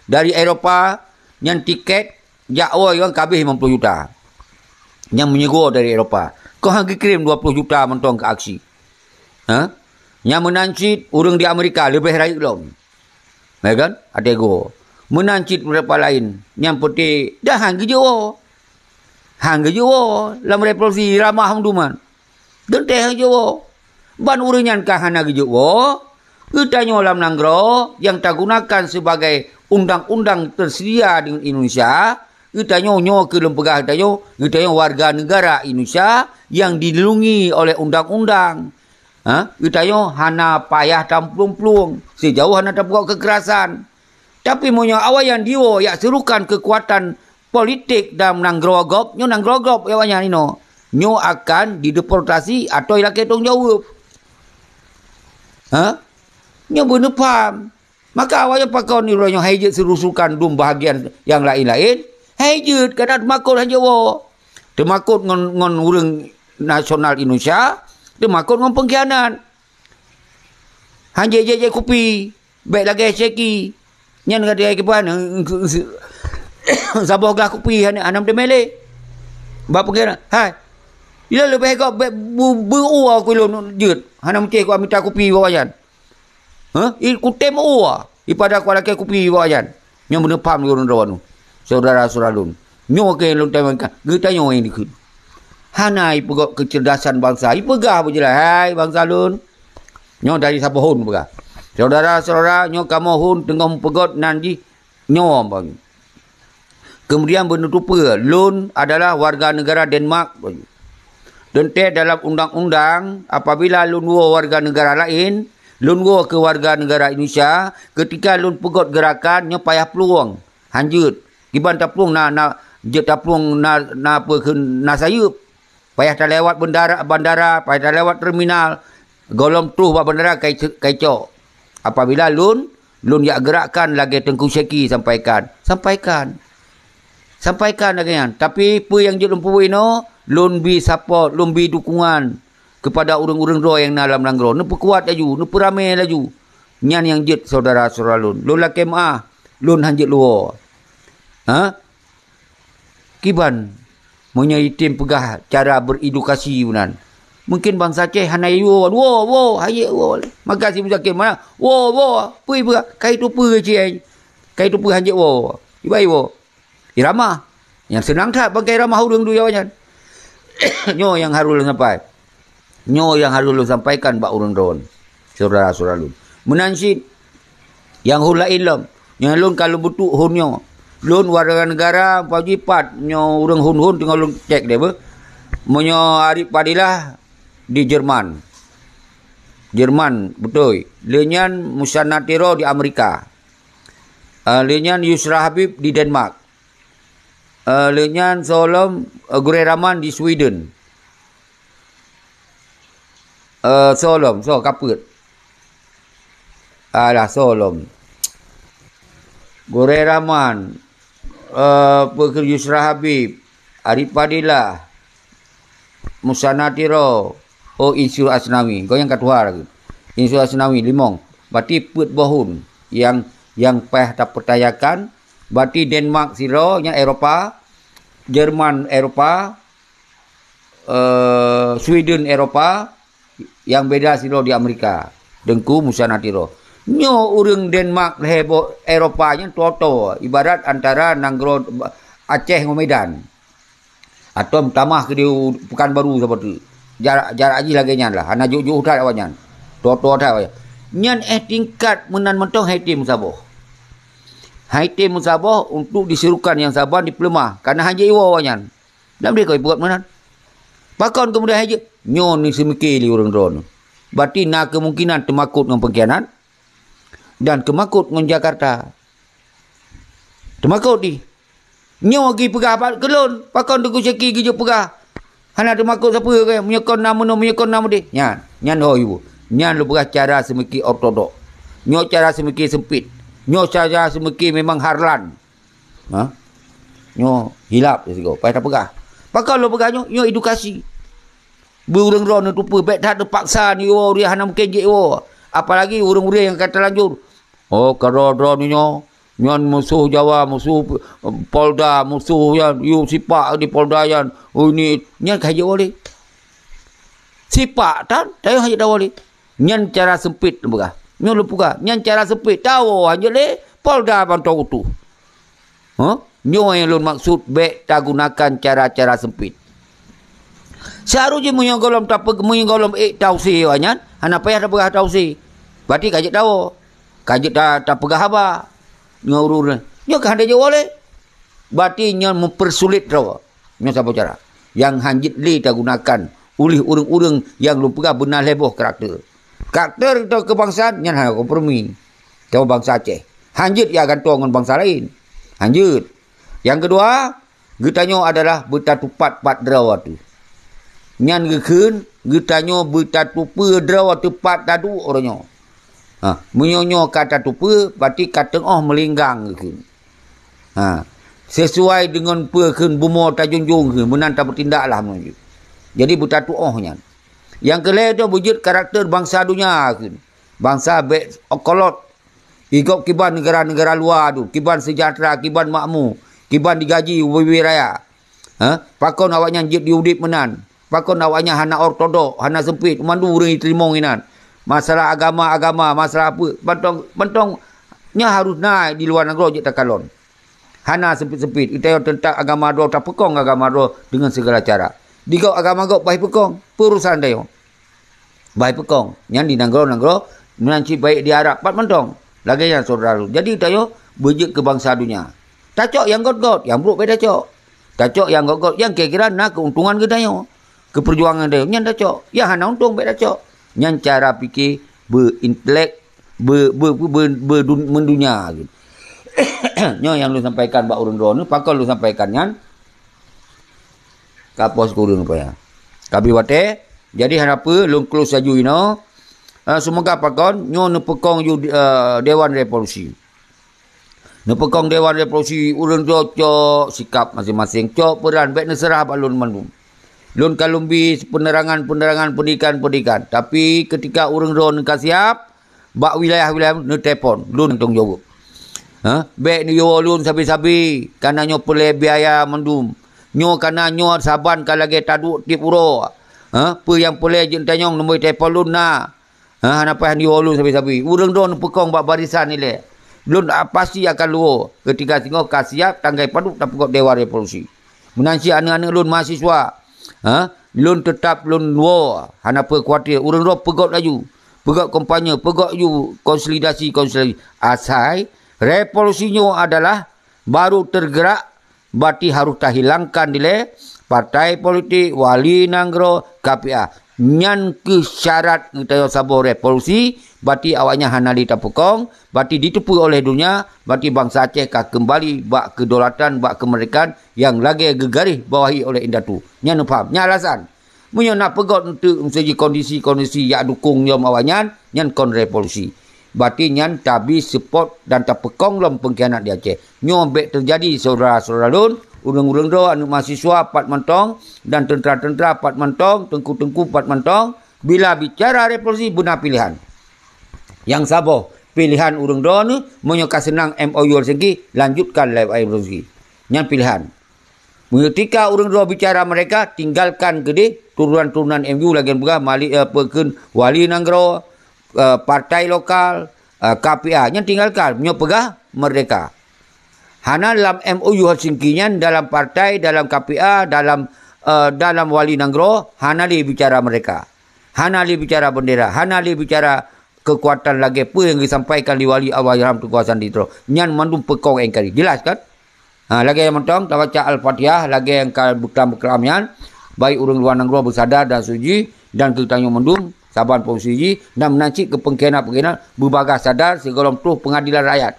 dari Eropa, nyan tiket, jak woe nyan ka habéh limong ploh juta. Nyang meunyeugöt dari Eropa. Kon han geukirém dua ploh juta mantong keu aksi. Ha? Nyang meunan cit ureuëng di Amerika leubeh rayeuk lom. Ya kan? Até geuwoe. Meunan cit beurapa laén. Nyang peuté dah han geujeuet woe. Han geujeuet woe lam revolusi ramah duman. Teuntée han jeuet woe. Ban ureuëng nyan ka hana geujeuet woe, geutanyoe lam nanggroe nyang tagunakan sibagai undang-undang teuseudia deungon Indonesia, geutanyoe nyoe keu lôn peugah geutanyoe, geutanyoe warga neugara Indonesia nyang dilindungi oleh undang-undang. Ha? Geutanyoe hana payah tamplueng-plueng, sijauh hana tapeugot keukerasan. Tapi meunyoe awaknyan diwoe jak seurukan keukuatan politik dalam nanggroe gob, nyoe nanggroe gob awaknyan inoe, nyoe akan dideportasi atau ilakée tanggung jaweueb. Ha? Nyoe beuneupham. Maka awaknyan pakon uroe nyoe hai jeuet seurusukan dum bahagian nyang laén-laén, hai jeuet kadang teumakot han jeuet woe. Teumakot ngon, ngon ureuëng nasional Indonesia, teumakot ngon pengkhianat. Han jeuet jép-jép kupi, bék lagée Syeki. Nyan ka dikai kiban, saboh glah kupi hana, hana meuteumé lé. Bak peugeran, hai. Ilôn leubeh gob beu-, beu-, beu-ua ku ilôn jeuet. Hana meucéh ku mita kupi bak awaknyan. Hah? I kutem ua. Ipada ku lakée kupi bak awaknyan. Nyoe beuneupham lôn droe nyoe. Syedara-syedara lôn. Nyoe keuh lôn tamongkan. Geutanyoe nyang dikeue. Hana ipeugét keucerdasan bansa. Ipeugah beujeulaih, hai bansa lôn. Nyoe dari saboh hon peugah. Syedara-syedara, nyoe kamoe hon teungoh meupeugét nan jih nyoe bang. Kemudian beuneutupeue, lôn adalah warga negara Denmark. Teuntée dalam undang-undang, apabila lôn woe warga negara laén, lôn woe keu warga negara Indonesia, ketika lôn peugét geurakan, nyoe payah plueng, hanjeuet. Kiban taplueng na, na, jeuet taplueng na, na peue kheun, na sayeuep. Payah talewat bendara, bandara, payah talewat terminal. Gohlom troh bak bandara kai, kai cok. Apabila lôn, lôn jak geurakkan lagée Teungku Syeki sampaikan. Sampaikan. Sampaikan lagée nyan. Tapi peue nyang jeuet lôn peubuet inoe, lôn bi support, lôn bi dukungan kepada ureuëng-ureuëng droe nyang na lam nanggroe. Neupeukuat laju, neupeuramé laju. Nyan nyang jeuet syedara-syedara lôn. Lôn lakée meuáh, lôn hanjeuet luwoe. Ha? Kiban, meunyoe item peugah cara beredukasi meunan. Mungkin bansa Aceh hana iwoe, woe, woe, hanjeuet woe. Maka si Muzakir mana? Woe, woe, pui peugah, kai tupeue cit ai. Kai tupeue hanjeuet woe. Ibai woe. Irama. Nyang seunang that bangkai irama ureuëng duya nyan. Nyoe nyang harôh lôn sampai. Nyoe nyang harôh lôn sampaikan bak ureuëng droe, syedara-syedara lôn. Meunan cit, nyang hon laén lom, nyang lôn ka lôn beutuek hon nyoe. Lôn warga negara Paji pat nyoe ureuëng hon-hon teungoh lôn cek deh beuh. Meunyoe Arif Fadilah di Jerman. Jerman, beutôi. Lheueh nyan Musanna Tiro di Amerika. Ah, lheueh nyan Yusra Habib di Denmark. Eh, lheueh nyan soe lom, eh, Gurée Rahman di Sweden. Eh, soe lom, soe ka peuet. Alah, soe lom. Gurée Rahman, eh, peue kheun Yusra Habib, Arif Fadilah, Musanna Tiro, oh, Insur Asnawi. Gobnyan ka tuha lagée. Insur Asnawi, limong. Berarti peuet boh hon nyang, nyang paih tapeutayakan. Berarti Denmark sidroe, nyang Eropa. Jerman Eropa. Eh, Sweden Eropa. Nyang beda sidroe di Amerika. Teungku Musanna Tiro. Nyoe ureuëng Denmark lhée boh Eropa nyan toe-toe. Ibarat antara nanggroe Aceh ngon Medan. Atau meutamah keudéh u Pekanbaru saboh teuk. Jarak, jarak jih lagée nyan lah. Hana jôk-jôk that awaknyan. Toe-toe that awaknyan. Nyan éh tingkat meunan mantong hai tem meusaboh. Hai tem meusaboh untuk diserukan nyang saban dipeuleumah. Karena hanjeuet iwoe awaknyan. Lam deh kau ipeugét meunan. Pakon keumudian hanjeuet? Nyoe ni seumike lé ureuëng droe nyoe. Berarti na keumungkinan teumakot ngon pengkhianat dan teumakot ngon Jakarta. Teumakot di. Nyoe geupeugah bak keu lôn, pakon Teungku Syeki geujok peugah. Hana teumakot sapeue keu meunyoe kon na meunoe, meunyoe kon na meudeh. Nyan, nyan ho ibu. Nyan lôn peugah cara seumiki ortodok. Nyoe cara seumiki sempit. Nyoe cara seumiki memang harlan. Ha? Nyoe hilap sigoe, paih tapeugah. Pakon lôn peugah nyoe, nyoe edukasi. Beu ureuëng droe neutupeue, bék that teupaksa neuwoe ureuëng hana mungken jeuet woe. Apalagi ureuëng-ureuëng nyang ka talanjur. Oh, keudroe-droe nyoe, nyan musoh Jawa, musoh Polda, musoh nyan, yue sipak di Polda nyan. Oh, ini, nyan ka jeuet woe lé. Sipak tan, tayue hana jeuet tawoe lé. Nyan cara sempit lôn peugah. Nyoe lôn peugah, nyan cara sempit. Tawoe hana jeuet lé, Polda mantong utuh. Huh? Nyoe nyang lôn maksud bék tagunakan cara-cara sempit. Seharusnya meunyoe gohlom tape-, meunyoe gohlom ék tafsé awaknyan, hana payah tapeugah tafsé. Berarti ka jeuet tawoe. Ka jeuet ta-, tapeugah haba ngon ureuëng. Nyoe ka hana jeuet woe lé. Berarti nyoe mempersulit droe. Nyoe saboh cara. Nyang hanjeuet lé tagunakan ulih ureuëng-ureuëng nyang lôn peugah beuna lhée boh karakter. Karakter atau kebangsaan nyan hana kompromi. Keu bansa Aceh. Hanjeuet ya gantoe ngon bansa laén. Hanjeuet. Nyang keudua, geutanyoe adalah beutatupat pat droe teuh. Nyan geukheun, geutanyoe beutatupeue droe teuh pat taduek uroe nyoe. Ha, meunyoe nyoe ka tatupeue, berarti ka teungoh meulinggang geukheun. Ha, sesuai deungon peue kheun bumoe tajunjung kheun, meunan tapeutindaklah meunyoe. Jadi beutatuoh nyan. Nyang keulhée tu beujeuet karakter bansa donya kheun. Bansa bék kolot. Igob kiban negara-negara luwa tu, kiban seujahteura, kiban makmu, kiban digaji ubé-ubé raya. Ha? Pakon awaknyan jeuet di udeb meunan? Pakon awaknyan hana ortodok, hana seumpet, mandum ureuëng jiteurimong inan? Masalah agama-agama, masalah apa, mantong, mantong nyan harôh na di luwa nanggroe jeuet takalon. Hana seumpet-seumpet, geutanyoe teuntang agama droe, tapeukong agama droe deungon sigala cara. Di gob agama gob bah jipeukong, peue urosan tanyoe? Bah jipeukong. Nyan di nanggroe-nanggroe, meunan cit baik di Arab, pat mantong. Lagée nyan syedara lôn. Jadi geutanyoe beujeuet keu bansa donya. Tacok nyang gét-gét, nyang brok bék tacok. Tacok nyang gét-gét, nyang kira-kira na keuntungan geutanyoe, keu peujuangan geutanyoe, nyan tacok. Nyang hana untông bék tacok. Nyan cara pike beuintelek, be, be, be, be, be dun-, mendunia gitu. Nyoe nyang lôn sampaikan bak ureuëng droeneuh, pakon lôn sampaikan nyan, ka poh sikureueng rupanya. Ka bri watée, jadi hana peue, lôn close laju inoe. Ah, seumoga pakon nyoe neupeukong ju, eh, Dewan Revolusi. Neupeukong Dewan Revolusi, ureuëng droe cok sikap maséng-maséng, cok peuran, bék neuseurah bak lôn mandum. Lôn ka lôn bi peunerangan-peunerangan, pendidikan-pendidikan. Tapi keutika ureuëng droe neuka siab, bak wilayah-wilayah neutelepon, lôn tanggung jaweueb. Ha? Bék neuyue lôn sabe-sabe, kana nyoe peureulée biaya mandum. Nyoe kana nyoe saban ka lagée taduek tieb uroe. Ha? Peue nyang peureulée jeuet tanyong neubri telepon lôn na. Ha, hana payah neuyue lôn sabe-sabe. Ureuëng droe neupeukong bak barisan ilée. Lôn, ah, pasti akan luwoe. Keutika singoh ka siab, tanggai padub tapeugét Dewan Revolusi. Meunan cit aneuëk-aneuëk lôn mahasiswa. Ha? Lôn teutab lôn luwoe. Hana peue khawatir. Ureuëng droe peugét laju. Peugét kampanye, peugét laju konsolidasi-konsolidasi. Asai revolusi nyoe adalah baru tergerak, berarti harôh tahilangkan dilée partai politik, wali nanggroe, K P A. Nyan kheueh syarat geutanyoe saboh revolusi, berarti awaknyan hana lé tapeukong, berarti diteupeue oleh donya, berarti bansa Aceh ka keumbali bak kedaulatan, bak keumeurdekaan nyang lagée geugaréh bawahi oleh indatu. Nyan neupaham. Nyan alasan. Meunyoe na peugét eunteuk meuseujih kondisi-kondisi jak dukong lom awaknyan, nyan kon revolusi. Berarti nyan tabi seupôt dan tapeukong lom peungkhianat di Aceh. Nyoe bék teujadi, syedara-syedara lôn, ureuëng-ureuëng droe, aneuëk mahasiswa pat mantong, dan teuntra-teuntra pat mantong, teungku-teungku pat mantong, bila bicara revolusi beuna pilihan. Nyang saboh, pilihan ureuëng droeneuh, meunyoe ka seunang M O U Helsinki, lanjutkan lewat M O U Helsinki. Nyan pilihan. Meunyoe tika ureuëng droe bicara merdeka, tinggalkan keudeh turunan-turunan M U lagée peugah mali-, eh, peukheun wali nanggroe, eh, partai lokal, eh, K P A. Nyan tinggalkan, meunyoe peugah merdeka. Hana lam M O U Helsinki nyan, dalam partai, dalam K P A, dalam, eh, dalam wali nanggroe, hana lé bicara merdeka. Hana lé bicara bendera, hana lé bicara keukuatan lagée peue nyang geusampaikan lé Wali Allahyarham Teungku Hasan di Tiro. Nyan mandum peukong N K R I. Jelas kan? Ha, lagée nyang mantong tabaca Al-Fatihah, lagée nyang ka beuklam-beuklam nyan, baik ureuëng luwa nanggroe beusadar dan suci, dan keu tanyoe mandum saban posisi jih, dan meunan cit keu peungkhianat-peungkhianat beubagaih sadar sigohlom troh peungadilan rakyat.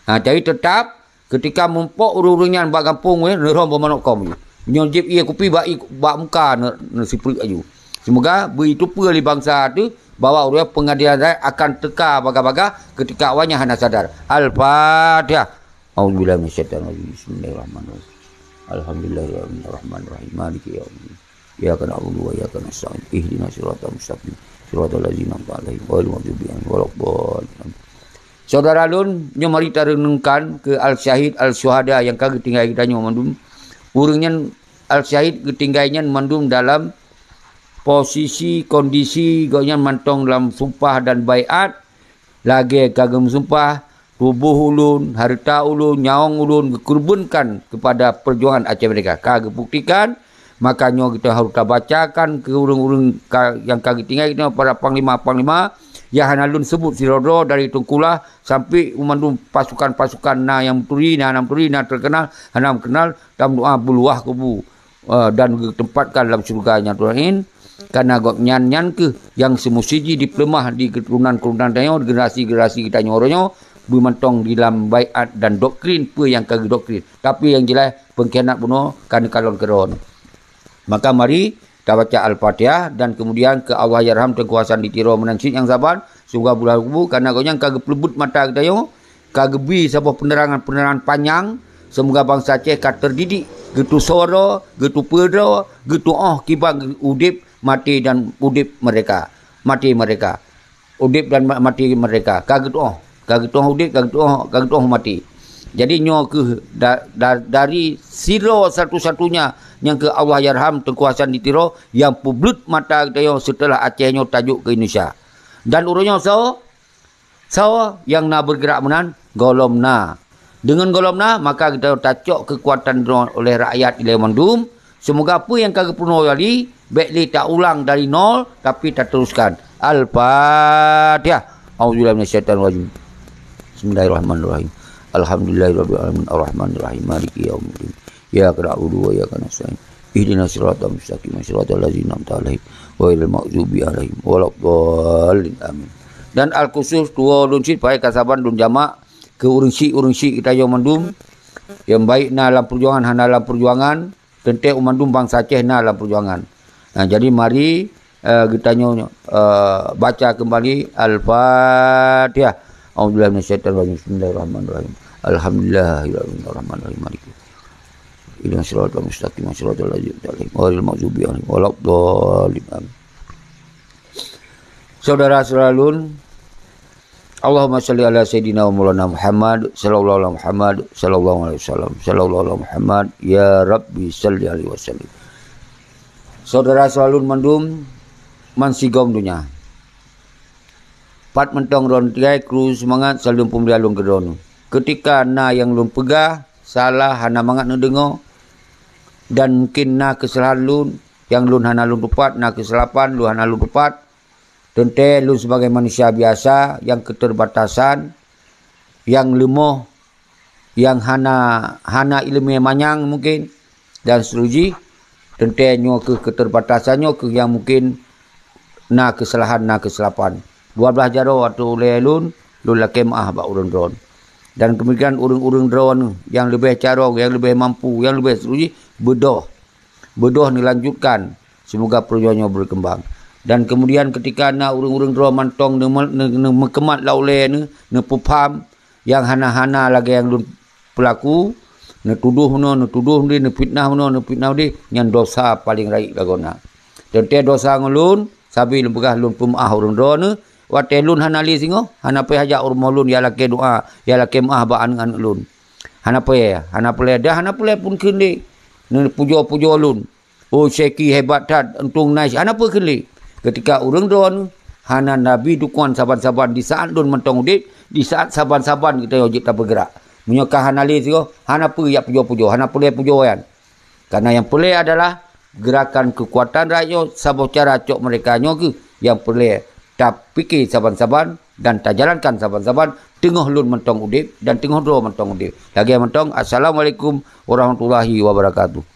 Ha, jadi teutab keutika muphom ureuëng-ureuëng nyan bak gampông, eh, neurhom beumanok kong. Nyoe jieb ié kupi bak i-, bak muka ne-, neusipreuk aju. Seumoga beuiteupeue lé bansa teuh bahwa ureuëng peungadilan rakyat akan teuka bagah-bagah keutika awaknyan hana sadar. Al-Fatihah. A'udzubillahi minasyaitonirrajim. Bismillahirrahmanirrahim. Alhamdulillahirrahmanirrahim. Maliki yaumiddin. Iyyaka na'budu wa iyyaka nasta'in. Ihdinas siratal mustaqim. Siratal ladzina an'amta 'alaihim ghairil maghdubi 'alaihim waladdallin. Syedara lôn, nyoe mari tareunungkan keu al-syahid, al-syuhada nyang ka geutinggai geutanyoe mandum. Ureuëng nyan al-syahid geutinggai nyan mandum dalam posisi, kondisi gobnyan mantong lam sumpah dan baiat, lagée ka geumeusumpah, tuboh ulôn, hareuta ulôn, nyawöng ulôn geukeureubeunkan keupada peujuangan Aceh Merdeka. Ka geubuktikan, maka nyoe geutanyoe harôh tabacakan keu ureuëng-ureuëng ka, nyang ka geutinggai geutanyoe para panglima-panglima nyang hana lôn seubut sidroe-droe dari Teungku Lah sampai u mandum pasukan-pasukan na nyang meuturi, na hana meuturi, na teukeunal, hana meukeunal, tameudoá beuluwah kubu, eh, dan geuteumpatkan lam syeuruga nyang teunaén, kareuna gobnyan nyan kheueh nyang seumusti jih dipeuleumah di keuturonan-keuturonan tanyoe, generasi-generasi geutanyoe uroe nyoe, beumantong di lam baiat dan doktrin peue nyang ka geudoktrin. Tapi nyang jeulaih, peungkhianat bunoe ka neukalon keudroe. Maka mari tabaca Al-Fatihah dan keumudian keu Allahyarham Teungku Hasan di Tiro meunan cit nyang saban, seumoga beuluwah kubu, kareuna gobnyan ka geupeuleubeuet mata geutanyoe, ka geubri saboh peunerangan-peunerangan panyang, seumoga bansa Aceh ka teudidik, geutusoe droe, geuteupeue droe, geutuoh kiban udeb, maté dan udeb merdeka. Maté merdeka. Udeb dan ma-, maté merdeka. Ka geutuoh, ka geutuoh udeb, ka geutuoh, ka geutuoh maté. Jadi nyoe kheueh da-, da-, dari sidroe satu-satunya nyang keu Allahyarham Teungku Hasan di Tiro, nyang peubleut mata geutanyoe seuteulah Aceh nyoe tajok keu Indonesia. Dan uroe nyoe soe? Soe nyang na beugerak meunan? Gohlom na. Deungon gohlom na, maka geutanyoe tacok keukuatan droe oleh rakyat ilée mandum. Seumoga peue nyang ka geupeurunoe tadi, bék lé taulang dari nol, tapi tateruskan. Al-Fatihah. A'udzubillahi minasyaitonirrajim. Bismillahirrahmanirrahim. Alhamdulillahirabbil alamin, arrahmanirrahim, maliki yaumiddin. Iyyaka na'budu wa iyyaka nasta'in. Ihdinas siratal mustaqim, siratal ladzina an'amta 'alaihim, ghairil maghdubi 'alaihim waladdallin. Amin. Dan al-khusus tuwoe lôn cit pakai kasaban lôn jamak keu ureuëng syik-ureuëng syik geutanyoe mandum, nyang baik na lam peujuangan hana lam peujuangan, teuntée mandum bansa Aceh na lam peujuangan. Nah, jadi mari, eh, geutanyoe, eh, baca kembali Al-Fatihah. A'udzubillahi minasyaitonirrajim. Bismillahirrahmanirrahim. Alhamdulillahirabbil alamin, arrahmanirrahim, maliki. Ihdinas siratal mustaqim, siratal ladzina an'amta 'alaihim, ghairil maghdubi 'alaihim waladdallin. Amin. Saudara-saudara lôn, Allahumma shalli ala sayyidina wa maulana Muhammad, sallallahu ala Muhammad, sallallahu alaihi wasallam, sallallahu ala Muhammad, ya Rabbi shalli alaihi wasallim. Saudara-saudara lôn mandum, man sigom donya. Pat mantong droeneuh tinggai kru seumangat saleuem peumulia lôn keu droeneuh. Keutika na nyang lôn peugah salah hana mangat neudeungoe, dan mungken na keusalahan lôn nyang lôn hana lôn tupat, na keusalahan lôn hana lôn tupat, teuntée lôn sibagai manusia biasa nyang keuteubatasan, nyang leumoh, nyang hana, hana iéleumé manyang mungken, dan seterusjih, teuntée nyoe kheueh keuteubatasan nyoe kheueh nyang mungken na keusalahan, na keusalahan. Dua blaih jaroe ateueh ulée lôn, lôn lakée meuáh bak ureuëng droeneuh. Dan keumudian ureuëng-ureuëng droeneuh nyang leubeh carông, nyang leubeh mampu, nyang leubeh seterusjih, beudôh. Beudôh neulanjutkan, seumoga peujuangan nyoe beukeumbang. Dan keumudian keutika na ureuëng-ureuëng droe mantong neumeu-, neu-, neumeukeumah lam ulée neuh, neupeupaham nyang hana-hana lagée nyang lôn peulaku, neutudôh meunoe, neutudôh meunoe, neufitnah meunoe, neufitnah meunoe, nyan desya paleng rayeuk lagoena. Teuntée desya ngon lôn, sabe lôn peugah lôn peumeuáh ureuëng droeneuh, watée lôn hana lé singoh, hana payah jak u rumoh lôn ya lakée doá, ya lakée meuáh bak aneuëk-aneuëk lôn. Hana payah, hana peureulée, dan hana peureulée pun kheun lé neupujoe-pujoe lôn. Oh, Syeki hebat that, untông na, hana peue kheun lé. Keutika ureuëng droeneuh hana neubi dukungan saban-saban di saát lôn mantong udeb, di saát saban-saban geutanyoe jeuet tabeugerak. Meunyoe ka hana lé sigoe, hana peue jak pujoe-pujoe, hana peureulée pujoe nyan. Karena nyang peureulée adalah geurakan keukuatan rakyat nyoe saboh cara cok meureka nyoe kheueh nyang peureulée tapike saban-saban dan tajalankan saban-saban teungoh lôn mantong udeb dan teungoh droe mantong udeb. Lagée mantong, Assalamualaikum warahmatullahi wabarakatuh.